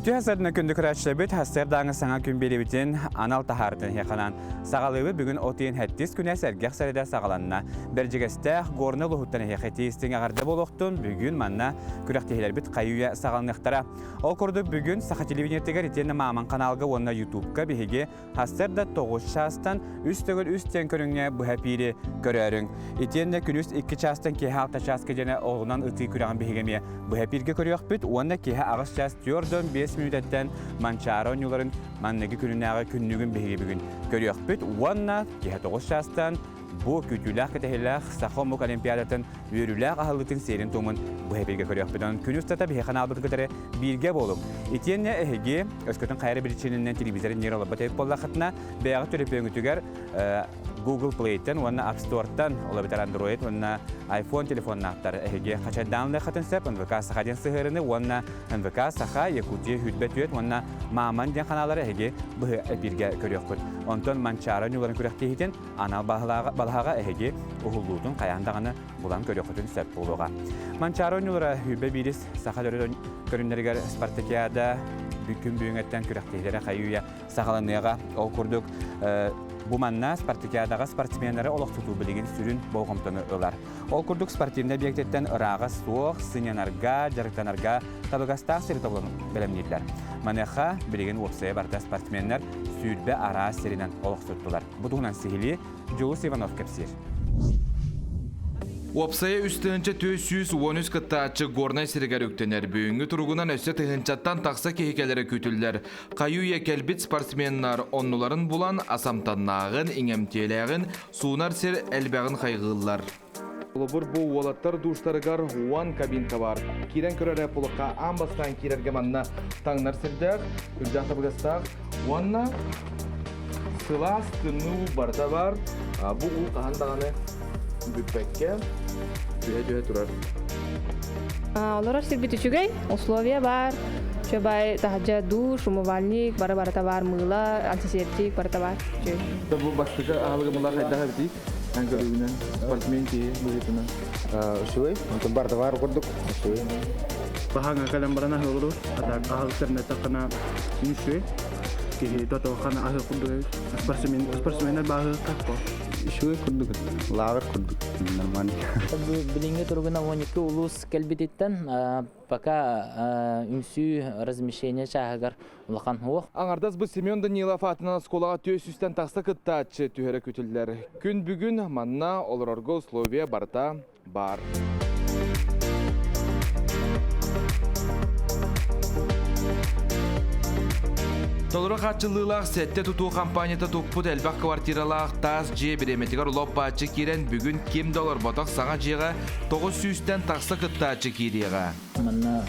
Үтүө сарына күндү көрөөччүлэрбит сарсыардааҥы саҥа күн биэриибитин анал таһаартын эһиэханан саҕалыыбыт бүгүн от ыйын сэттис күнэ сэргэх сэрэдэ саҕаланна. Бэрдьигэстээх Горнай улууһуттан эһиэхэ итии-истиҥ эҕэрдэ буолуохтун бүгүн манна күрэхтэһиилэрбит хайы-үйэ саҕаланыахтара. Ол курдук бүгүн Саха телевидениетыгар итиэннэ Мааман каналга уонна Ютубка биһиги Сарсыарда 9 чаастан үс төгүл үс диэн көрүҥҥэ быһа эпиири көрөөрүҥ. Итиэннэ күнүс 2 чаастан киэһэ 6 чааска диэни оҕунан ытыы күрэҕин биһиги эмиэ быһа эпииргэ көрүөхпүт уонна киэһэ 8 чаас 4-5 мүнүүтэттэн Манчаары оонньууларын манныгы күнүнээҕи күннүгүн биһиги бүгүн көрүөхпүт уонна киэһэ 9 чаастан Бу күүтүүлээх-кэтэһиилээх саха омук олимпиадатын үөрүүлээх аһыллыытын сиэрин-туомун быһа бииргэ көрүөхпүт. Онон күн устата биһиги ханаалбытын кытары бииргэ буолуҥ. Итиэннэ эһиги өскөтүн хайа эрэ биричиинэнэн телевизор иннигэр олорбот эбит буоллаххытына, бэйэҕит төлөпүөҥҥүтүгэр Google Play-тэн уонна App Store-тан, ол эбэтэр Android уонна iPhone телефоннаахтар эһиги хачайдаан ылыаххытын сөп НВК Саха диэн сыһыарыны уонна НВК Саха, Якутия 24 уонна Мааман диэн ханаалары эһиги быһа эпииргэ көрүөххүт. Онтон Манчаары ньууларын күрэхтэһиитин Анал балаһаҕа эһиги уһуллуутун хайаан даҕаны булан көрүөххүтүн сөп буолуоҕа. Манчаары оонньуулара сүүрбэ биирис саха төрүт көрүҥнэригэр спартакиада күн бүгүҥҥэттэн күрэхтэһиилэрэ хайы-үйэ саҕаланыаҕа. Ол курдук бу манна спартакиадаҕа спортсменнары олохсутуу билигин сүрүн болҕомтону ылар. Ол курдук спортивнай объектиттэн ырааҕа суох, сынньанарга, дьарыктанарга табыгастаах сири тобулан бэлэмнииллэр. Маныаха билигин уопсайа барыта спортсменнар 20 араас сиринэн олохсуттулар. Бу туһунан сиһилии Дьулус Иванов кэпсиир. Уопсайа 3413 кыттааччы Горнай сиригэр үктэнэр. Бүгүҥҥү туругунан өссө тыһыынчаттан тахса киһи кэлэрэ күүтүллэр. Хайы-үйэ кэлбит спортсменнар оннуларын булан, асамтаннааҕын, иҥэмтиэлээҕин, суунар сир элбэҕин хайҕыыллар. Холобур, бу уолаттар душтарыгар уон кабинка баар. Киирэн көрөр эрэ пулукка аан бастаан киирэргэ манна таҥнар сирдээх, үрдээх табыгастаах уонна сылаас тымныы уу барыта баар. Бу уу хаһан даҕаны бүппэккэ түһэ-түһэ турар. Олорор сирбит үчүгэй, условия баар. Үчүгэй таһырдьа душ, умывальник, бары барыта баар, мыыла, антисептик барыта баар. Үчүгэй. Бу бастакы аһылыгы мылах хайдах эбитий? Эн көрүүгүнэн, спортсмен киһи быһыытынан. Үчүгэй, онтон барыта баар курдук, үчүгэй. Баһаҥа кэлэн баран аһыыллар, а аһылыктарына үчүгэй. Киһи тотохана аһыы курдук эбит. Спортсмен, спортсменнэр бааһы какко. Үчүгэй курдук, лааҕыр курдук, нормально. Билиҥҥи туругунан 12 улуус кэлбититтэн пока үҥсүү размещение чааһыгар улахан суох. Аҥардас бу Семен Данилов аатынан оскуолаҕа түөрт сүүстэн тахса кыттааччы түһэрэ күтүллэр. Күн бүгүн манна олорорго условия барыта баар. Толору хааччыллыылаах сэттэ тутуу компанията туппут элбэх квартиралаах таас дьиэ бириэмэтигэр лоп-бааччы киирэн бүгүн ким да олорботох саҥа дьиэҕэ 900-тэн тахса кыттааччы киириэҕэ. Манна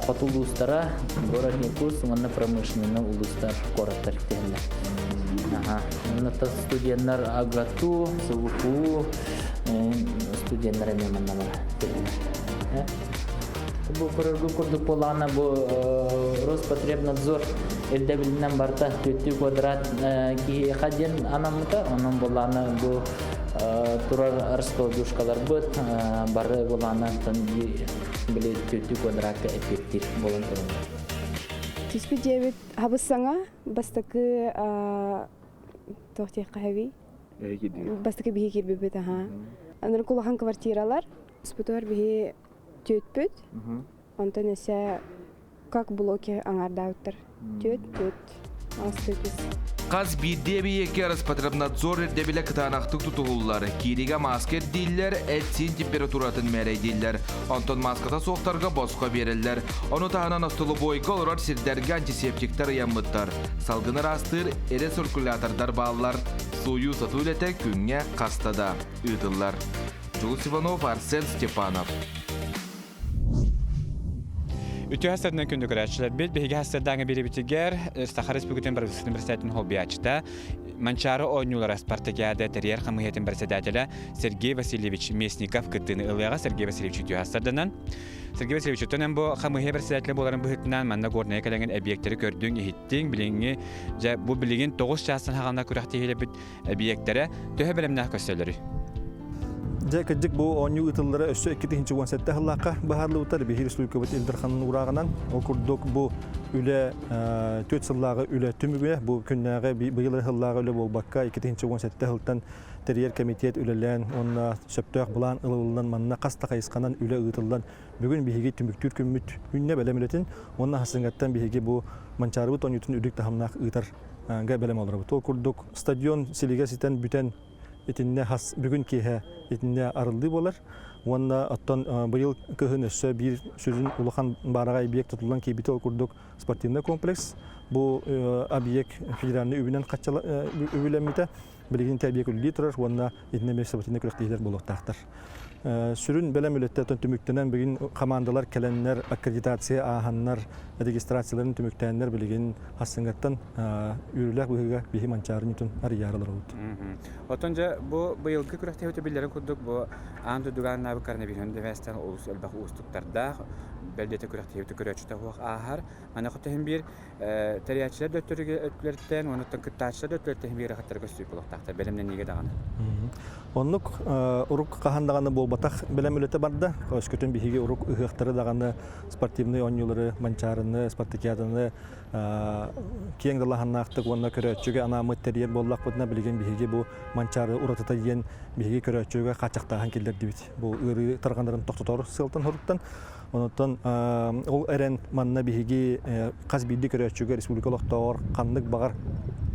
хоту улуустара, город Якутск уонна промышленный улуустар, куораттар түһэллэр. Аха. Манна студеннар АГАТУ, СВПУ студеннар эмиэ манна бар түһэллэр. Бу көрөргө курдук буоллаҕына бу Роспотребнадзор ирдэбилинэн барыта түөртүү квадрат киһиэхэ диэн анаммыта. Онон буоллаҕына бу турар раскладушкаларбыт бары былааннартан били түөртүү квадратка эппиэттиир буолан тураллар. Түспүт дьиэбит хабыс саҥа бастакы туох диэххэ хэбий бастакы биһи киирбиппит аха анырык улахан квартиралар спутугар биһи түөтпүт онтон өссө как блоки аҥаардаабыттар түөт түөт Хас биирдии эбийиэккэ Роспотребнадзор ирдэбилэ кытаанахтык тутуһуллар. Кииригэ мааска ирдииллэр, эт-сиин температуратын мээрэйдииллэр. Онтон мааската суохтарга босхо биэрэллэр. Ону таһынан остолобуойга олорор сирдэргэ антисептиктар ыйаммыттар. Салгыны ыраастыыр рециркулятордар бааллар. Сууйуу-сотуу үлэтэ күҥҥэ хаста да ыытыллар. Дьулус Иванов, Арсен Степанов. Үтүө хастарынан күндү көрөөччүлэрбит, биһиги хастардааҥы биэрэбитигэр Саха Республикатын Правительствотын председателин холбуйааччыта, Манчаары оонньуулара спартакиада тэрийэр хамыыһыйатын председателэ Сергей Васильевич Местников кыттыыны ылыаҕа. Сергей Васильевич үтүө хастарданан. Сергей Васильевич, оттон эн бу хамыыһыйа председателэ буоларын быһыытынан манна Горнайга кэлэҥин эбийиэктэри көрдүҥ, иһиттиҥ, билиҥҥи дьэ бу билигин 9 чаастан хаҕана күрэхтэһиилэрбит эбийиэктэрэ төһө бэлэмнээх көстөллөрүй? Дьэ, кырдьык бу оонньуу ыытыллара өссө 2017 сыллаахха быһаарыллыбыттар. Биһиги республикабыт Ил Дарханын уурааҕынан. Ол курдук бу үлэ 4 сыллааҕы үлэ түмүгэ, бу күннээҕи быйыл сыллааҕы үлэ буолбакка 2017 сылтан тэрийэр комитет үлэлээн уонна сөптөөх былаан ылыллан манна хас да хайысханан үлэ ыытыллан бүгүн биһиги түмүктүүр күммүт үүннэ бэлэм үлэтин уонна хасыҥҥаттан биһиги бу Манчаарыбыт оонньуутун үрдүк таһымнаах ыытарга бэлэм олоробут. Ол курдук стадион силигэ ситэн бүтэн итиннэ хас бүгүн киэһэ итиннэ арыллыы буолар уонна оттон быйыл кыһын өссө биир сүрүн улахан баараҕай объект тутуллан киирбитэ ол курдук спортивный комплекс бу объект федеральный үбүнэн үбүлэммитэ билигин ити объект үлэлии турар уонна итиннэ эмиэ спортивнай күрэхтэһиилэр буолуохтаахтар. Сүрүн бэлэм үлэттэн түмүктэнэн бүгүн хамаандалар кэлэннэр аккредитация ааһаннар регистрацияларын түмүктээннэр билигин хассыҥҥаттан үөрүүлээх быһыыга биһи Манчаары ньутун арыйаары олоробут. Оттон дьэ бу быйылгы күрэхтэһиитэ биллэрин курдук бу аан дойдуга анаабыт коронавируһун дэвэстэн олус элбэх уустуктардаах бэл диэтэ күрэхтэһиитэ көрөөччүтэ суох ааһар. Маныаха төһөн биир тэрийээччилэр да өттүлэриттэн уонна кыттааччылар да өттүлэриттэн биир ыарахаттары көстүү буолуохтаахтар бэлэмнэниигэ даҕаны. Оннук урук хаһан даҕаны буолбатах бэлэм үлэтэ барда. Өскөтүн биһиги урук ыһыахтары даҕаны спортивнай оонньуулары, манчаарыны, спартакиаданы киэҥ далааһыннаахтык уонна көрөөччүгэ анааммыт тэрийэр буоллахпытына, билигин биһиги бу манчаары уратыта диэн биһиги көрөөччүгэ хааччахтааһын киллэрдибит. Бу ыарыы тарҕанарын тохтотор сыалтан-соруктан. Онтон ол эрэн манна биһиги хас биирдии көрөөччүгэ республика олохтооҕор ханнык баҕар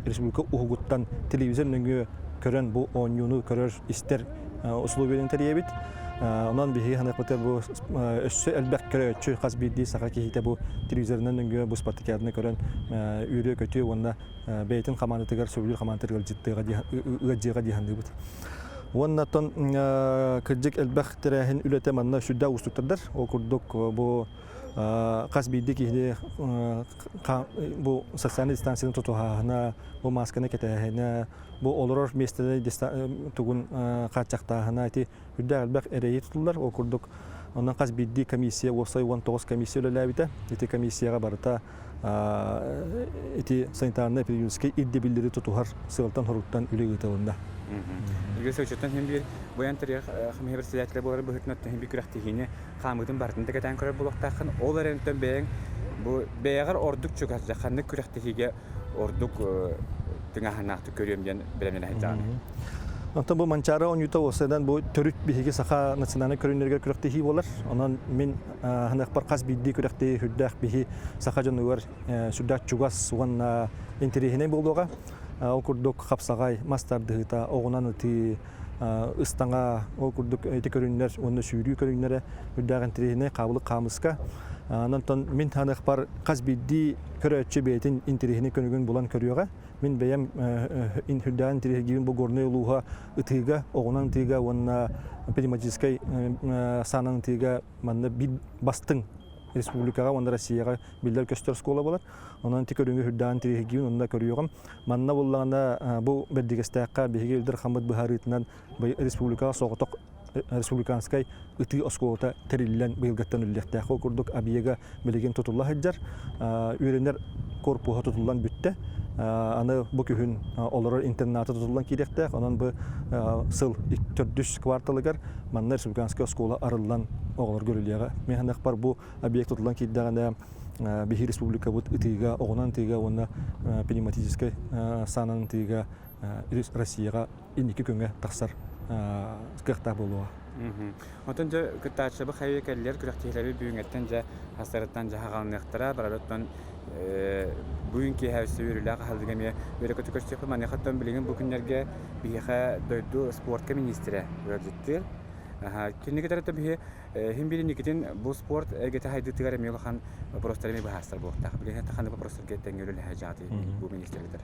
республика уһугуттан телевизор нөҥүө көрөн бу оонньууну көрөр, истэр условиянан тэрийэбит. Онон биһиги саныахпытыгар бу өссө элбэх көрөөччү хас биирдии саха киһитэ бу телевизорынан нөҥүө бу спартакиаданы көрөн үөрүө-көтүө уонна бэйэтин хамаандатыгар сөбүлүүр хамаандатыгар ыалдьыаҕа дии саныыбыт. Уонна оттон кырдьык элбэх тэрээһин үлэтэ манна сүрдээх уустуктардар. Ол курдук бу хас биирдии киһини бу социальнай дистанцияны тутуһааһына, бу маасканы кэтээһинэ, бу олорор миэстэни тугун хааччахтааһына ити үрдээх элбэх эрэйи тутуллар. Ол курдук онон хас биирдии комиссия, уопсай 19 комиссия үлэлээбитэ. Ити комиссияҕа барыта ити санитарнай-эпидемиологическай ирдэбиллэри тутуһар сыалтан-соруктан үлэ ыытылынна. Илгиз учуттан хим биир буян тарих хамыһа председателэ буолар быһыытынан хим биир күрэхтэһиини хаамыытын барытын да кэтээн көрөр буолуохтааххын. Ол эрэнтэн бэйэҥ бу бэйэҕэр ордук чугас ханнык күрэхтэһиигэ ордук тыҥааһыннаахтык көрүөм диэн бэлэмнэнэ сылдьаҕын. Онтон бу Манчаары оонньуута уопсайынан бу төрүт биһиги саха национальнай көрүҥнэригэр күрэхтэһии буолар. Онон мин ханыахпар хас биирдии күрэхтэһии сүрдээх биһи саха дьонугар сүрдээх чугас уонна интэриэһинэй буолуоҕа. Ол курдук хапсаҕай, мас тардыһыыта, оҕунан ытыы, ыстаҥа, ол курдук ити көрүҥнэр уонна сүүрүү көрүҥнэрэ үрдээх интэриэһинэй хаабылык хаамыска. Онтон мин ханыахпар хас биирдии көрөөччү бэйэтин интэриэһинэй көрүҥүн булан көрүөҕэ. Мин бэйэм үрдээҕин интэриэһиргиибин бу Горнай улууһа ытыыга, оҕунан ытыыга уонна пневматическай саанан ытыыга манна биир бастыҥ республикаҕа уонна Россияҕа биллэр-көстөр оскуола буолар. Онон ити көрүҥү үрдээҕин интэриэһиргиибин онно көрүөҕүм. Манна буоллаҕына бу Бэрдигэстээххэ биһиги Ил Дархаммыт быһаарыытынан республикаҕа соҕотох республиканскай ытыы оскуолата тэриллэн быйылгыттан үлэлиэхтээх. Ол курдук объега билигин тутулла сылдьар. Үөрэнэр корпуһа тутуллан бүттэ. Аны бу күһүн олорор интерната тутуллан киириэхтээх. Онон бу сыл төрдүс кварталыгар манна республиканскай оскуола арыллан оҕолорго үлэлиэҕэ. Мин саныахпар бу объект тутуллан киирдэҕинэ биһи республикабыт ытыыга, оҕунан ытыыга уонна пневматическай саанан ытыыга Россияҕа инники күҥҥэ тахсар кыахтаах буолуоҕа. Онтон дьэ кыттааччылары хайыы кэллэр күрэхтэһиилэри бүгүҥҥэттэн дьэ хастарыттан дьэ хаҕаланыахтара барарыттан бүгүн киэһэ өссө үөрүүлээх аһылык эмиэ үөрэ-көтө көрсүөхпүт. Маныаха билигин бу күннэргэ биһиэхэ дойду спортка министрэ ыалдьыттыыр. Кинини кытары биһи иһин биир инникитин бу спорт эйгэтэ хайдыытыгар эмиэ улахан вопростары эмиэ быһаарсар буолуохтаах. Билигин ханнык вопростарга тэҥҥэ үлэлэһэ дьааты бу министрликтэр.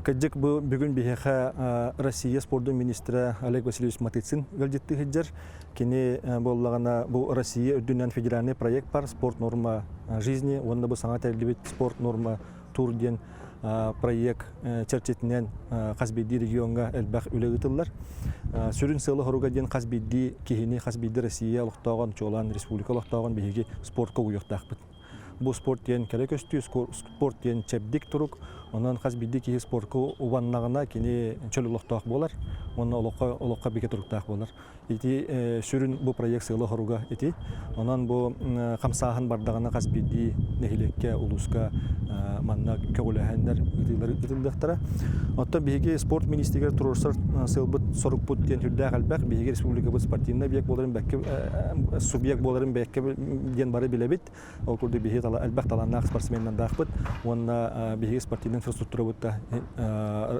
Кырдьык бу бүгүн биһиэхэ Россия спордун министрэ Олег Васильевич Матыцин ыалдьыттыы сылдьар. Кини буоллаҕына бу Россия үрдүнэн федеральный проект бар спорт норма жизни уонна бу саҥа тэриллибит спорт норма тур диэн проект чэрчитинэн хас биирдии региоҥҥа элбэх үлэ ыытыллар. Сүрүн сыала-соруга диэн хас биирдии киһини, хас биирдии Россия олохтооҕун, чуолаан республика олохтооҕун биһиги спортка угуйуохтаахпыт. Бу спорт диэн кэрэ көстүү, спорт диэн чэбдик турук. Онон хас биирдии киһи спорка убаннаҕына кини чөл олохтоох буолар уонна олоххо олоххо бигэ туруктаах буолар. Ити сүрүн бу проект сыала-соруга ити. Онон бу хамсааһын бардаҕына хас биирдии нэһилиэккэ, улууска манна көҕүлэһэннэр ыытыылар ыытыллыахтара. Оттон биһиги спорт министригэр туруорсар сыалбыт сорукпут диэн сүрдээх элбэх. Биһиги республикабыт спортивнай объект буоларын бэккэ субъект буоларын бэккэ диэн бары билэбит. Ол курдук биһиги элбэх талааннаах спортсменнардаахпыт уонна биһиги спортивнай инфраструктурабыт да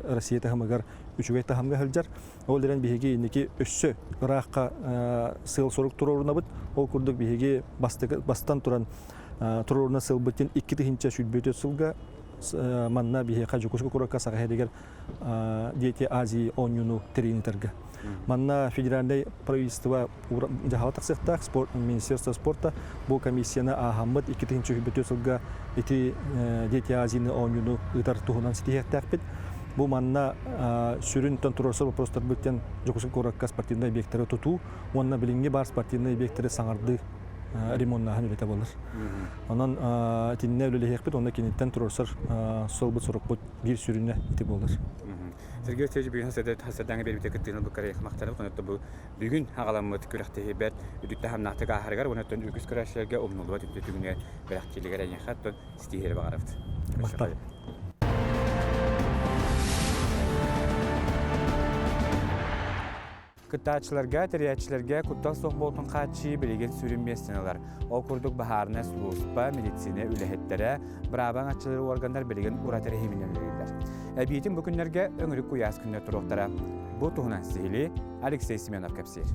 Россия таһымыгар үчүгэй таһымҥа сылдьар. Ол эрэн биһиги инники өссө ыраахха сыал-сорук туруорунабыт. Ол курдук биһиги бастан туран туруоруна сылбыт диэн 2024 сылга манна биһиэхэ Дьокуускай куоракка Саха сиригэр Дети Азии оонньууну тэрийинитэргэ. Манна федеральнай правительство дьаһала тахсыахтаах спорт Министерство спорта бу комиссияны ааһаммыт 2024 сылга ити Дети Азияны оонньууну ыытар туһунан ситиһиэхтээхпит. Бу манна сүрүн туруорсар вопростарбыт диэн Дьокуускай куоракка спортивнай объектары тутуу уонна билиҥҥи баар спортивнай объектары саҥардыы ремоннааһын үлэтэ буолар. Онон итиннэ үлэлэһиэхпит уонна киниттэн туруорсар суолбут-сорукпут биир сүрүнэ ити буолар. Сергей Алексеевич бүгүн хасырдаҥа биэрбитэ кыттыыны буккарыйах махтанабыт. Онон бу бүгүн аҕаламмыт күрэхтэһии бэрт үрдүк таһымнаахтык ааһарыгар уонна үгүс көрөөччүлэргэ умнуллубат үтүө түгүнүгэр бэлэхтиилигэр эйиэхэ оттон ситиһиэри баҕарабыт. Махтал. Кыттааччыларга, тэрийээччилэргэ куттал суох буолтун хааччыйыы билигин сүрүн миэстэни ылар. Ол курдук баһаарынай сулууспа, медицина үлэһиттэрэ, бырааба аҥаччылар уорганнар билигин ураты режиминэн үлэлииллэр. Эбиитин бу күннэргэ өҥүрүк куйаас күннэр туруохтара. Бу туһунан сиһилии Алексей Семенов кэпсиир.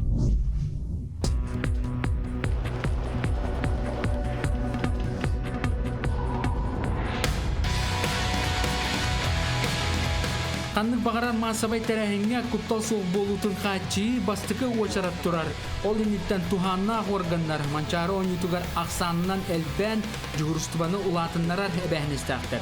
Ханнык баҕарар маассабай тэрээһиҥҥэ куттал суох буолуутун хааччыйыы бастакы уочарат турар. Ол инниттэн туһааннаах уорганнар Манчаары оонньуутугар ахсаанынан элбээн, дьуһуурустубаны улаатыннарар эбээһинэстээхтэр.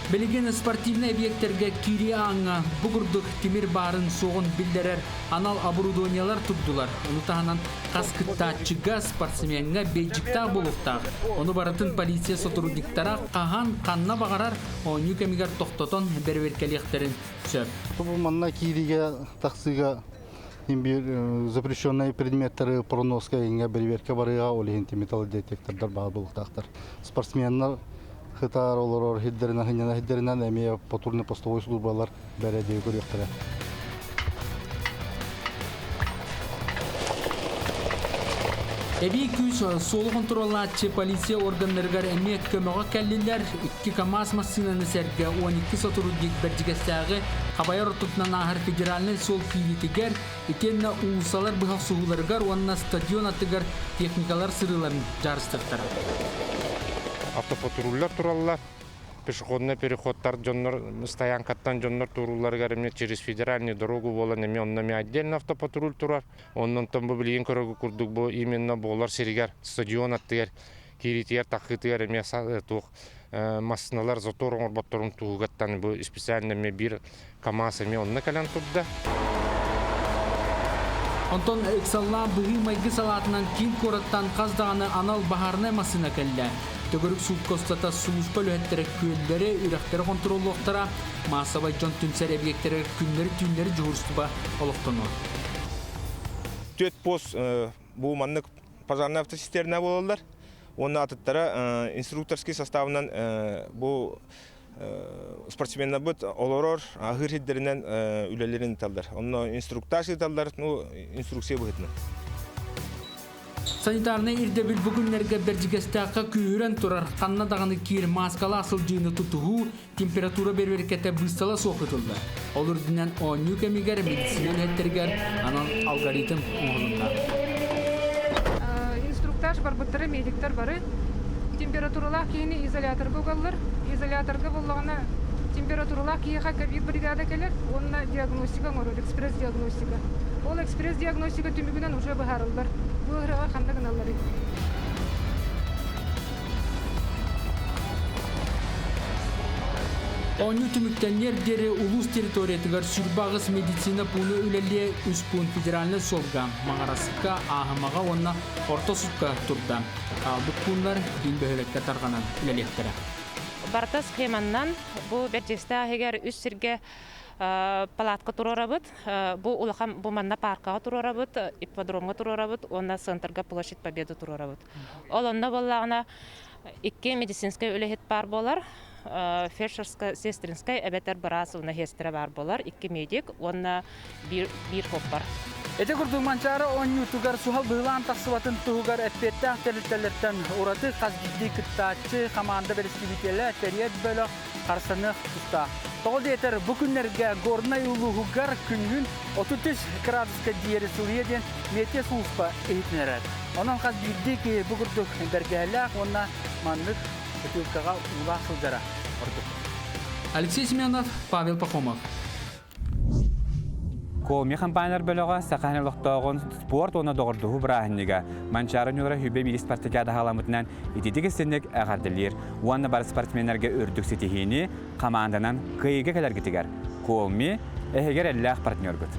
Билигин спортивнай объектэргэ киирии ааҥҥа бу курдук тимир баарын суоҕун биллэрэр анал оборудованиелар турдулар. Ону таһынан хас кыттааччыга, спортсмеҥҥа бейджиктаах буолуохтаах. Ону барытын полиция сотрудниктара хаһан, ханна баҕарар оонньуу кэмигэр тохтотон бэрэбиэркэлиэхтэрин сөп. Бу манна киириигэ тахсыыга биир запрещенные предметтеры проноска иҥҥэ бэрэбиэркэ барыаҕа, ол иһин металлодетектордар баар буолуохтаахтар. Спортсменнар хытаар олорор сирдэринэн сынньанар сирдэринэн эмиэ патрульно-постовой службалар бэрэдиэ көрүөхтэрэ. Эбии күүс суолу хонтуруоллааччы полиция органнарыгар эмиэ көмөҕө кэллилэр. Икки КАМАЗ массыынаны сэргэ 12 сотрудник Бэрдьигэстээҕи хабайар ортотунан ааһар федеральнай суол киириитигэр итиэннэ уулуссалар быһа охсуһууларыгар уонна стадион аттыгар техникалар сырыыларын дьаарыстыахтара. Автопатруллар тураллар. Пешеходный переходтар дьоннор стоянкаттан дьоннор турууларыгар эмиэ через федеральную дорогу буолан эмиэ онно эмиэ отдельно автопатруль турар. Оннон бу билигин көрөгү курдук бу именно буолар сиригэр стадион аттыгар киириитигэр таххыытыгар эмиэ туох массыыналар затор оҥорботторун туһугаттан бу специально эмиэ биир КАМАЗ эмиэ онно кэлэн турда. Онтон ыксаллаах быһыы-майгы салаатынан киин куораттан хас даҕаны анал баһаарынай массыына кэллэ. Төгүрүк суукка устата сулууспа үлэһиттэрэ күөллэри, үрэхтэри хонтуруоллуохтара, маассабай дьон түмсэр эбийиэктэригэр күннэри-түүннэри дьуһуурустуба олохтонуо. Түөрт пост бу маннык пожарная автоцистерна буолаллар. Уонна атыттара инструкторский составынан бу спортсменнарбыт олорор аһыыр сирдэринэн үлэлэрин ыыталлар. Онно инструктаж ыыталлар, ну, инструкция быһыытынан. Санитарнай ирдэбил бу күннэргэ Бэрдьигэстээххэ күүһүрэн турар. Ханна даҕаны киир мааскалаах сылдьыыны тутуһуу, температура бэрэбиэркэтэ быыстала суох ыытыллар. Ол үрдүнэн оонньуу кэмигэр медицина үлэһиттэригэр анал алгоритм оҥоһулунна. Инструктаж барбыттара медиктар бары температуралаах киһини изоляторга угаллар. Изоляторга буоллаҕына температуралаах киһиэхэ ковид бригада кэлэр уонна диагностика оҥорор, экспресс-диагностика. Ол экспресс-диагностика түмүгүнэн уже быһаарыллар. Бу ыарыыга ханна гыналларый? Оонньуу түмүктэниэр диэри улуус территориятыгар 28 медицина пууна үлэлиэ, үс пуун федеральнай суолга, Маҥараска, Ааһымаҕа уонна Орто Сукка турда. Хаалбыт пууннар киин бөһүөлэккэ тарҕанан үлэлиэхтэрэ. Барыта схеманнан бу Бэрдьигэстээх иһигэр үс сиргэ палатка туруорабыт. Бу улахан бу манна паркаҕа туруорабыт, ипподромҥа туруорабыт уонна центрга площадь Победы туруорабыт. Ол онно буоллаҕына икки медицинскэй үлэһит баар буолар, фельдшерская, сестринскай эбэтэр быраас уонна сиэстэрэ баар буолар, икки медик уонна биир, биир хоппар. Ити курдук Манчаары оонньуутугар суһал быһылаан тахсыбатын туһугар эппиэттээх тэрилтэлэртэн ураты хас биирдии кыттааччы, хамаанда бэрэстэбиитэлэ, тэрийэр бөлөх харсаныах тустаах. Тоҕо диэтэр, бу күннэргэ Горнай улууһугар күнүһүн 33 градуска диэри сылыйа диэн метео сулууспа иһитиннэрэр. Онон хас биирдии киһи бу курдук бэргэһэлээх уонна маннык бытыылкаҕа уулаах сылдьара ордук. Алексей Семенов, Павел Пахомов. Коми хампаанньалар бөлөҕө Саха олохтооҕун спорт уонна доҕордоһуу бырааһынньыга Манчаары Ньура Хүбэ биир спартакиада халаммытынан ититик истинник эҕэрдэлиир уонна бары спортсменнарга үрдүк ситиһиини хамаанданан кыайыыга кэлэргитигэр Коми эһиги эрэллээх партнергут.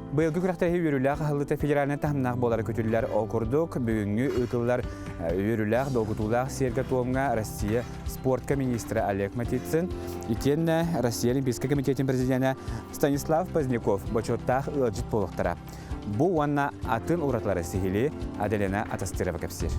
Быйылгы күрэхтэһии үөрүүлээх аһыллыыта федеральнай таһымнаах буолара күтүллэр. Ол курдук, бүгүҥҥү ыытыллар үөрүүлээх, долгутуулаах сиэргэ-туомҥа Россия спортка министрэ Олег Матицын, итиэннэ Россия Олимпийскай комитетин президенэ Станислав Поздняков бочуоттаах ыалдьыт буолуохтара. Бу уонна атын уратылары сиһилии Аделина Атастырова кэпсиир.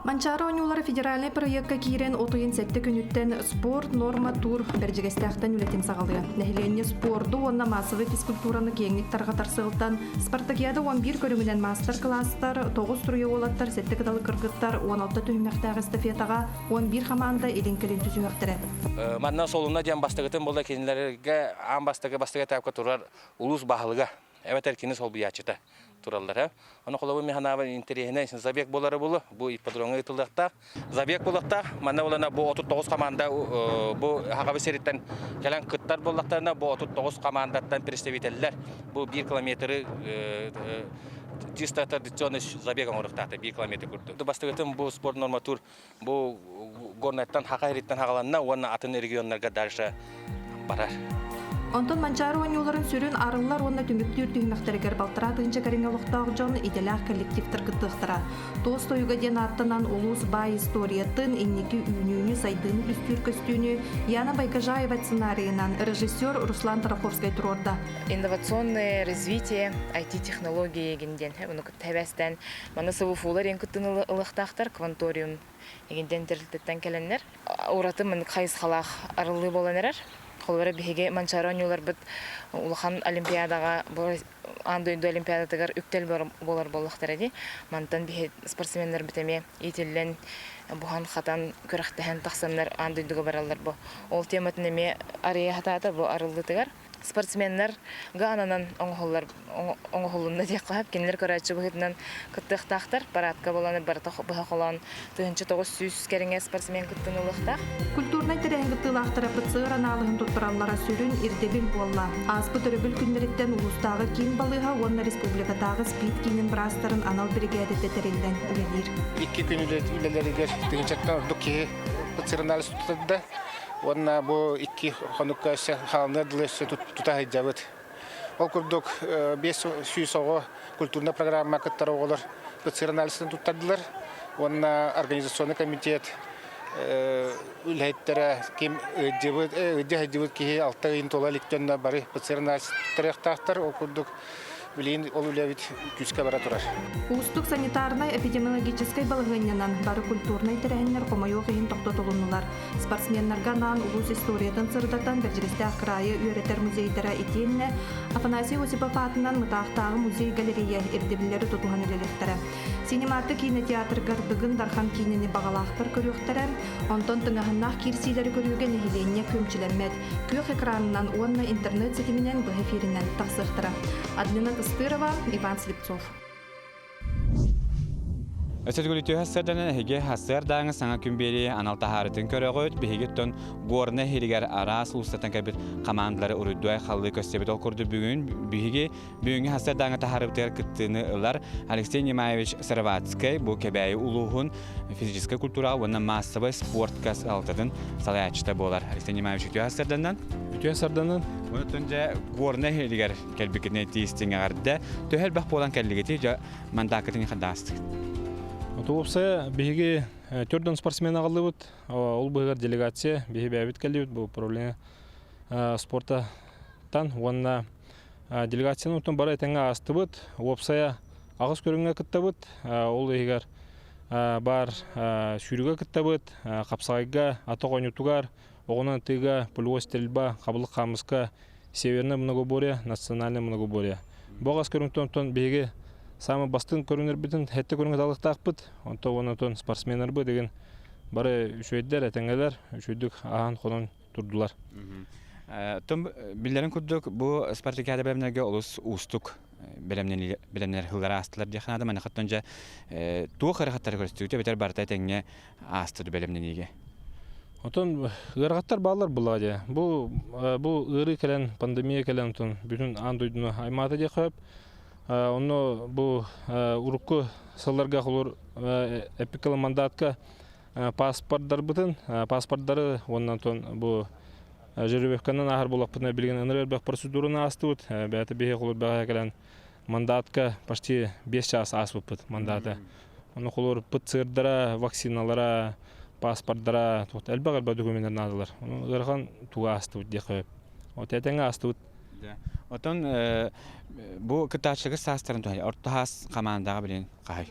Манчаары оонньуулара федеральнай проекка киирэн от ыйын сэттэ күнүттэн спорт норма тур Бэрдьигэстээхтэн үлэтин саҕалыа. Нэһилиэнньэ спорду уонна массовай физкультураны киэҥник тарҕатар сыалтан Спартакиада 11 көрүҥүнэн маастар-кылаастар, 9 туруйа уолаттар, 7 кыталы кыргыттар, 16 түһүмэхтээх эстафетаҕа 11 хамаанда илин-кэлин түсүһүөхтэрэ. Манна солуна диэн бастакытын буолла кинилэргэ аан бастакы бастакы этапка турар улуус баһылыга эбэтэр кини солбуйааччыта тураллар. Ону холобур мин санаабар интэриэһинэй забег буолара буолуо. Бу ипподромҥа ыытыллыахтаах. Забег буолуохтаах. Манна буолана бу 39 команда бу Хахабы сириттэн кэлэн кыттар буоллахтарына бу 39 командаттан представителлэр бу 1 километры чисто традиционный забег оҥоруохтаахтар 1 километр курдук. Бастакытын бу спорт норматур бу Горнайтан Хаха ириттэн хагаланна уонна атын регионнарга дальше барар. Онтон Манчаары оонньууларын сүрүн арыллар уонна түмүктүүр түһүмэхтэригэр балтараа тыһыынча кэриҥэ олохтоох дьон идэлээх коллективтар кыттыахтара. Туос тойуга диэн ааттанан улуус баай историятын, инники үүнүүнү, сайдыыны түстүүр көстүүнү Яна Байгожаева сценарийынан режиссер Руслан Тараховскай туруорда. Инновационное развитие IT-технологии диэн ону кытта эбэстэн маны СВФУлар ең кыттыны ылыахтаахтар кванториум эгинден тэрилтэттэн кэлэннэр ураты маннык хайысхалаах арыллыы буолан эрэр. Холобура биһиги Манчаары оонньууларбыт улахан олимпиадаҕа аан дойду олимпиадатыгар үктэл буолар буоллахтара дии. Мантан биһи спортсменнарбыт эмиэ иитиллэн, буһан-хатан, күрэхтэһэн тахсаннар аан дойдуга бараллар бу. Ол тематын эмиэ арыйа сатаата бу арыллыытыгар. Спортсменнарга ананан оҥоһуллар оҥоһулунна диэххэ сөп. Кинилэр көрөөччү быһыытынан кыттыахтаахтар. Парадка буолан барыта быһа холоон 1900 кэриҥэ спортсмен кыттыыны ылыахтаах. Культурнай тэрээһин кыттыылаахтара ПЦР анаалыһын туттараллара сүрүн ирдэбил буолла. Ааспыт өрөбүл күннэриттэн улуустааҕы киин балыыһа уонна республикатааҕы СПИД киинин быраастарын анал биригээдэтэ тэриллэн үлэлиир. Икки күн үлэлэригэр тыһыынчаттан ордук киһи ПЦР анализ туттарда. Уонна бу икки хонукка өссө хаалыныар дылы өссө тута сылдьабыт. Ол курдук 500 оҕо культурная программа кыттар оҕолор ПЦР анализын туттардылар. Уонна организационный комитет үлэһиттэрэ ким ыалдьыбыт, ыалдьа сылдьыбыт киһи алта ыйын туола иликтэннэ бары ПЦР анализ туттарыахтаахтар. Ол курдук билигин ол үлэбит күүскэ бара турар. Уустук санитарнай-эпидемиологическай балаһыанньанан бары культурнай тэрээһиннэр хомойуох иһин тохтотулуннулар. Спортсменнарга анаан улуус историятын сырдатан Бэрдьигэстээх кыраайы үөрэтэр музейдара итиэннэ Афанасий Осипов аатынан Мытаахтааҕы музей-галерея ирдэбиллэри тутуһан үлэлиэхтэрэ. Синематы киинэтеатргар Дыгын Дархан киинэни баҕалаахтар көрүөхтэрэ, онтон тыҥаһыннаах киирсиилэри көрүүгэ нэһилиэнньэ күөмчүлэммэт. Күөх экранынан уонна интернет ситиминэн быһа эфиринэн тахсыахтара. Адлина Тыстырова, Иван Слепцов. Өсөлгүлү түһэ сырданан эһиги сарсыардааҥы саҥа күн биэрии анал таһаарытын көрөҕүт. Биһиги Горнай иһигэр араас улуустартан кэлбит командалары уруйдуай халлыы көстөбүт. Ол курдук бүгүн биһиги бүгүҥҥү сарсыардааҥы таһаарыбытыгар кыттыыны ылар Алексей Немаевич Сыроватскай бу Кэбээйи улууһун физическэй культураҕа уонна маассабай спортка салалтатын салайааччыта буолар. Алексей Немаевич үтүө сарсыарданан. Үтүө сарданан. Онтон дьэ Горнай иһигэр кэлбиккитинэ тиистиҥ эҕэрдэ. Төһө элбэх буолан кэллигитий дьэ мандааккытын хандаастыгыт? Уопсайа биһиги Төрдөн спортсмен аҕаллыбыт. Ол быһыгар делегация биһи бэйэбит кэллибит бу управление спортатан уонна делегацияны оттон бары этэҥҥэ аастыбыт. Уопсайа аҕыс көрүҥҥэ кыттабыт. Ол иһигэр баар сүүрүүгэ кыттабыт, хапсаҕайга, атах оонньуутугар, оҕунан ытыыга, пулевой стрельба, хабылык хаамыска, северное многоборье, национальное многоборье. Бу аҕыс көрүҥтэн онтон биһиги саамай бастыҥ көрүҥнэрбитин сэттэ көрүҥҥэ талыахтаахпыт. Онтон уонна онтон спортсменнарбыт игин бары үчүгэйдэр, этэҥҥэлэр, үчүгэйдик аһаан-хонон турдулар. Тум биллэрин курдук бу спартакиада бэлэмнэргэ олус уустук бэлэмнэр сыллар аастылар диэх наада. Маныхаттан дьэ туох ыарахаттары көрүстүгүт эбэтэр барыта этэҥҥэ ааста бэлэмнэниигэ? Отон ыарахаттар бааллар буллаҕа дии. Бу бу ыарыы кэлэн, пандемия кэлэн отон бүтүн аан дойдуну аймаата диэх сөп. Онно бу урукку сылларга холур эпикалы мандатка паспордарбытын, паспордары уонна отон бу жеребьевканан ааһар буоллахпытына билигин ынырык элбэх процедураны аастыбыт. Бэйэтэ биһи холур бэҕэһээ кэлэн мандатка почти 5 час ааспыппыт мандата. Ону холур ПЦРдара, вакциналара, паспордара, элбэх элбэх документтар наадалар. Ону ыарахан туга аастыбыт диэх сөп. Вот этэҥҥэ аастыбыт. Отон бу кыттааччылар саастарын туһай орто хаас хамаандаҕа билин хаһай?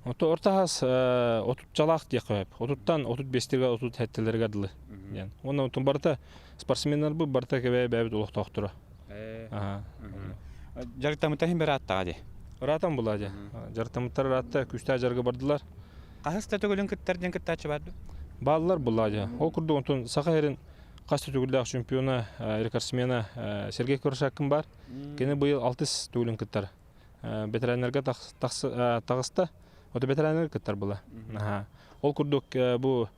Ото орто хаас отуччалаах диэх сөп. Отуттан 35-тигэ 37-лэргэ дылы диэн. Уонна отун барыта спортсменнарбыт барыта кэбээ бэйэбит олохтоохторо. Дьарыктаммыттар иһин бырааттаҕа дии. Ыраатан була дии. Дьарыктаммыттар ыраатта, күүстээх дьарыгы бардылар. Хаһыс да төгүлүн кыттар диэн кыттааччы бар дуо? Бааллар була дии. Ол курдук онтон Саха сирин хас да төгүллээх чемпиона, рекордсмена Сергей Куршакин бар. Кини быйыл алтыс төгүлүн кыттар. Ветераннарга таҕыста. Ото ветераннар кыттар була. Ол курдук бу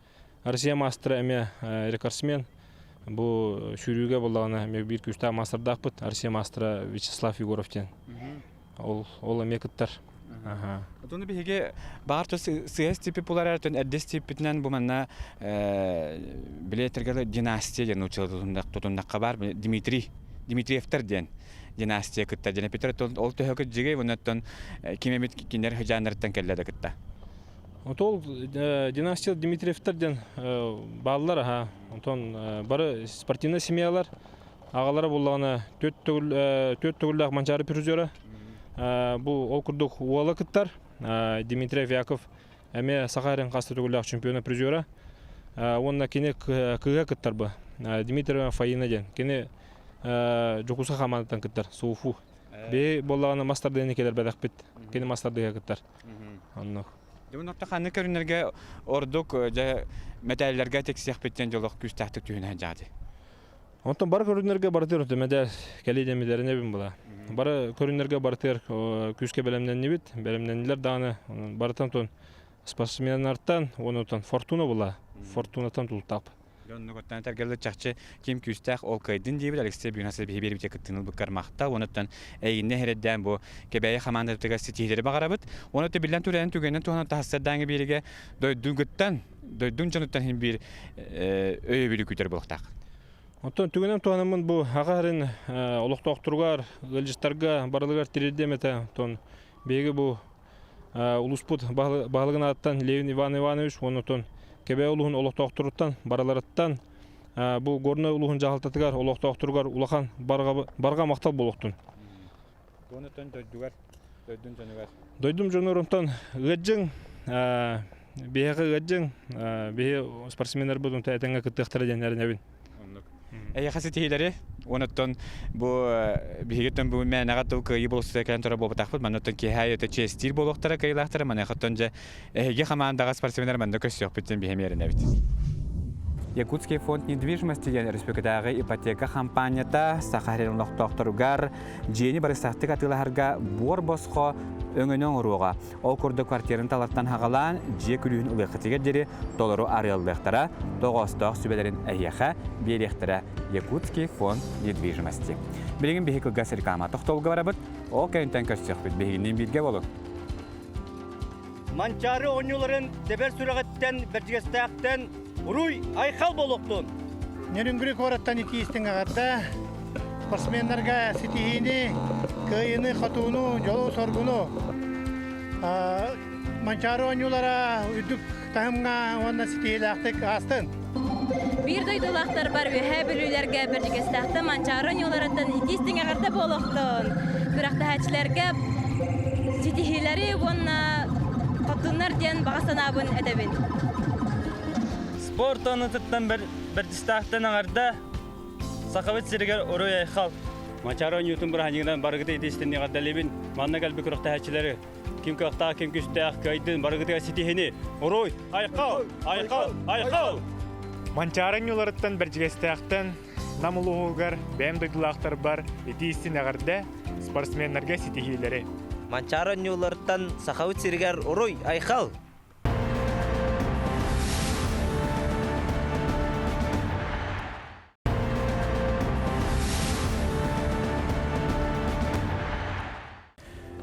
Россия маастара эмиэ рекордсмен. Бу сүүрүүгэ буоллаҕына эмиэ биир күүстээх маастардаахпыт. Россия маастара Вячеслав Егоров диэн. Ол, ол эмиэ кыттар. Отону биһиги баар сыһа стипи булар эртэн эрдэ стиппитинэн бу манна билеттерге династия диэн нууччалыы тутуннахха бар Дмитрий Дмитриевтер диэн династия кытта диэн эпитер ол төһө кырдьыгый оннуттан ким эмит кинилэр хыдьааннарыттан кэллэ да кытта. Отол династия Дмитриевтер диэн бааллар аха. Онтон бары спортивный семьялар аҕалара буллаҕына төрт төгүллээх Манчаары призера. Бу ол курдук уола кыттар. Дмитрий Яков эмиэ Саха эрин хаста төгүллээх чемпиона призера. Уонна кини кыыһа кыттар бу. Дмитрий Фаина диэн. Кини Дьокуускай хамаандаттан кыттар. Суфу. Бии буоллаҕына мас тардыыны кэлэрбэтэхпит. Кини мас тардыыга кыттар. Оннук. Дьон орто ханнык көрүнэргэ ордук дьэ мэтээллэргэ тиксиэхпиттэн дьолох күүстээхтик түһүнэ сылдьаҕыт. Онтон бары көрүнэргэ барытыгар мэдээр кэлии дэмилэринэбин була. Бары көрүнэргэ барытыгар күүскэ бэлэмнэннибит, бэлэмнэннилэр даҕаны барытан тон спортсменнартан уонна фортуна була. Фортунаттан тултаап. Дьоннугуттан этэргэллэр чахчы ким күүстээх ол кыайдын диэбит Алексей Бюнасов биһи биэрбитэ кыттыыны ылбыккар махтал. Онуттан эйигиннэ эрэддээн бу Кэбээйи хамаандатыгар ситиһиилэри баҕарабыт. Уонна биллэн туран түгэнин туһанан таһассардааҥы биэригэ дойдугуттан, дойдуҥ дьонуттан иһин биир өйөбүлү күүтэр буолуохтаах. Оттон түгэнин туһанаммын бу аҕа сирин олохтоохторугар, ыалдьыттарга барылыгар тириэрдиэм этэ. Оттон биһиги бу улууспут баһылыгын ааттан Левин Иван Иванович уонна оттон Кэбээйи улууһун олохтоохторуттан барыларыттан бу Горнай улууһун дьаһалтатыгар олохтоохторугар улахан барҕа махтал буолуохтун. Уонуттан дойдугар, дойдун дьонугар. Дойдум дьонугар ыаддьыҥ, биһиэхэ ыаддьыҥ, биһи спортсменнарбыт онто этэҥҥэ кыттыахтара диэн эрэнэбин. Оннук. Эйиэхэ ситиһиилэри, онуттан бу биһигиттэн бу мээнэҕэ тыл кыайыы болсута кэлэн турар буолбатахпыт. Манныттан киэһэ өтө чиэстиир буолуохтара кыайыылаахтара. Маныахаттан дьэ эһиги хамаандаҕа спортсменнар манна көрсүөхпүт диэн биһи эрэнэбит. Якутский фонд недвижимости диэн республикатааҕы ипотека хампаанньата Саха сирин олохтоохторугар дьиэни барыстаахтык атыылаһарга буор босхо өҥөнү оҥоруоҕа. Ол курдук квартираны талартан хаҕалаан дьиэ күлүүһүн ылыаххытыгар диэри толору арыаллыахтара, тоҕоостоох сүбэлэрин эһиэхэ биэриэхтэрэ Якутский фонд недвижимости. Билигин биһи кылгас реклама тохтолго барабыт, ол кэнниттэн көрсүөхпүт. Биһигинниин бииргэ болуҥ. Манчаары оонньууларын тэбэр сүрэҕиттэн, бэрдьигэстээхтэн уруй айхал буолуохтун! Нерюнгри куораттан итии-истиҥ эҕэрдэ! Спортсменнарга ситиһиини, кыайыыны, хотууну, дьолу-соргуну! Манчаары оонньуулара үрдүк таһымҥа уонна ситиһиилээхтик аастын. Биир дойдулаахтарбар Үөһээ Бүлүүлэргэ Бэрдьигэстээхтэн Манчаары оонньууларыттан итии-истиҥ эҕэрдэ буолуохтун! Күрэхтэһээччилэргэ ситиһиилэри уонна хотуннар диэн баҕа санаабын этэбин. Спорт анытыттан Бэрдьистээхтэн эҕэрдэ! Сахабыт сиригэр уруй-айхал! Манчаары оонньуутун бырааһынньыгынан барыгыта итии-истиҥ эҕэрдэлиибин! Манна кэлбит күрэхтэһээччилэри Ким кыахтаах, ким күстээх, кыайдын, барыгытыгар ситиһини! Уруй! Айхал! Айхал! Айхал! Манчаары ньуларыттан Бэрдьигэстээхтэн Нам улууһугар бэйэм дойдулаахтарбар итии-истин эҕэрдэ, спортсменнарга ситиһиилэри! Манчаары ньууларыттан Сахабыт сиригэр уруй! Айхал!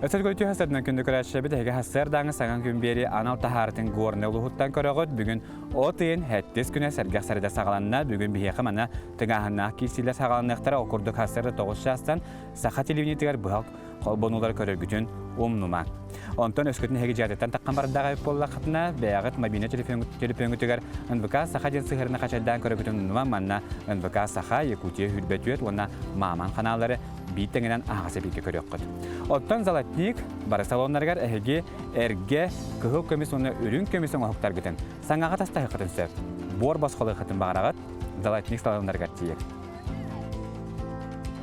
Өтөр көтүү хасарынан күндү көрөөччүлэрбит эһиги хассыардааҥы саҥа күн биэри анал таһаарытын Горнай улууһуттан көрөҕүт. Бүгүн от ыйын сэттис күнэ сэргэх сэридэ саҕаланна. Бүгүн биһиэхэ манна тыҥааһыннаах киирсиилэр саҕаланыахтара. Ол курдук хассыарда 9 чаастан саха телевидениетигэр быһа холбонуулары көрөргүтүн умнумаҥ. Онтон өскөтүн эһиги дьиэҕититтэн таххан бардаҕа эбит буоллаххытына, бэйэҕит мобильнай төлөпүөҥҥүтүгэр НВК Саха диэн сыһыарына хачайдаан көрөргүтүн умнумаҥ. Манна НВК Саха, Якутия 24 уонна Мааман ханааллары биир тэҥинэн аһаҕас эбииккэ көрүөххүт. Оттон Золотник бары салоннарыгар эһиги эргэ кыһыл көмүс уонна үрүҥ көмүс оҥоһуктаргытын саҥаҕа тастаһыаххытын сөп. Буор босхолуоххытын баҕараҕыт, Золотник салоннарыгар тиийэр.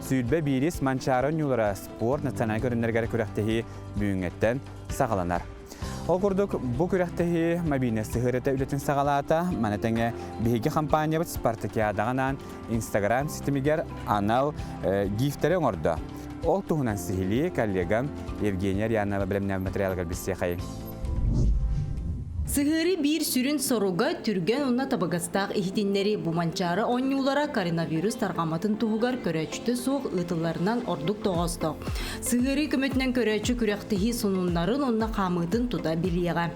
21-ис Манчаары оонньуулара спорт национальнай көрүҥнэригэр күрэхтэһии бүгүҥҥэттэн саҕаланар. Ол курдук, бу күрэхтэһии мобильнай сыһыарыта үлэтин саҕалаата. Маны тэҥэ биһиги компаниябыт Спартакиадаҕа анаан Инстаграм ситимигэр анал гифтэри оҥордо. Ол туһунан сиһилии коллегам Евгения Рьянова бэлэмнээн материалыгар билсиэхэйиҥ. Сыһыары биир сүрүн соруга түргэн уонна табыгастаах иһитиннэри бу Манчаары оонньуулара коронавирус тарҕамматын туһугар көрөөччүтэ суох ыытылларынан ордук тоҕоостоох. Сыһыарыы көмөтүнэн көрөөччү күрэхтэһии сонуннарын уонна хаамыытын тута билиэҕэ.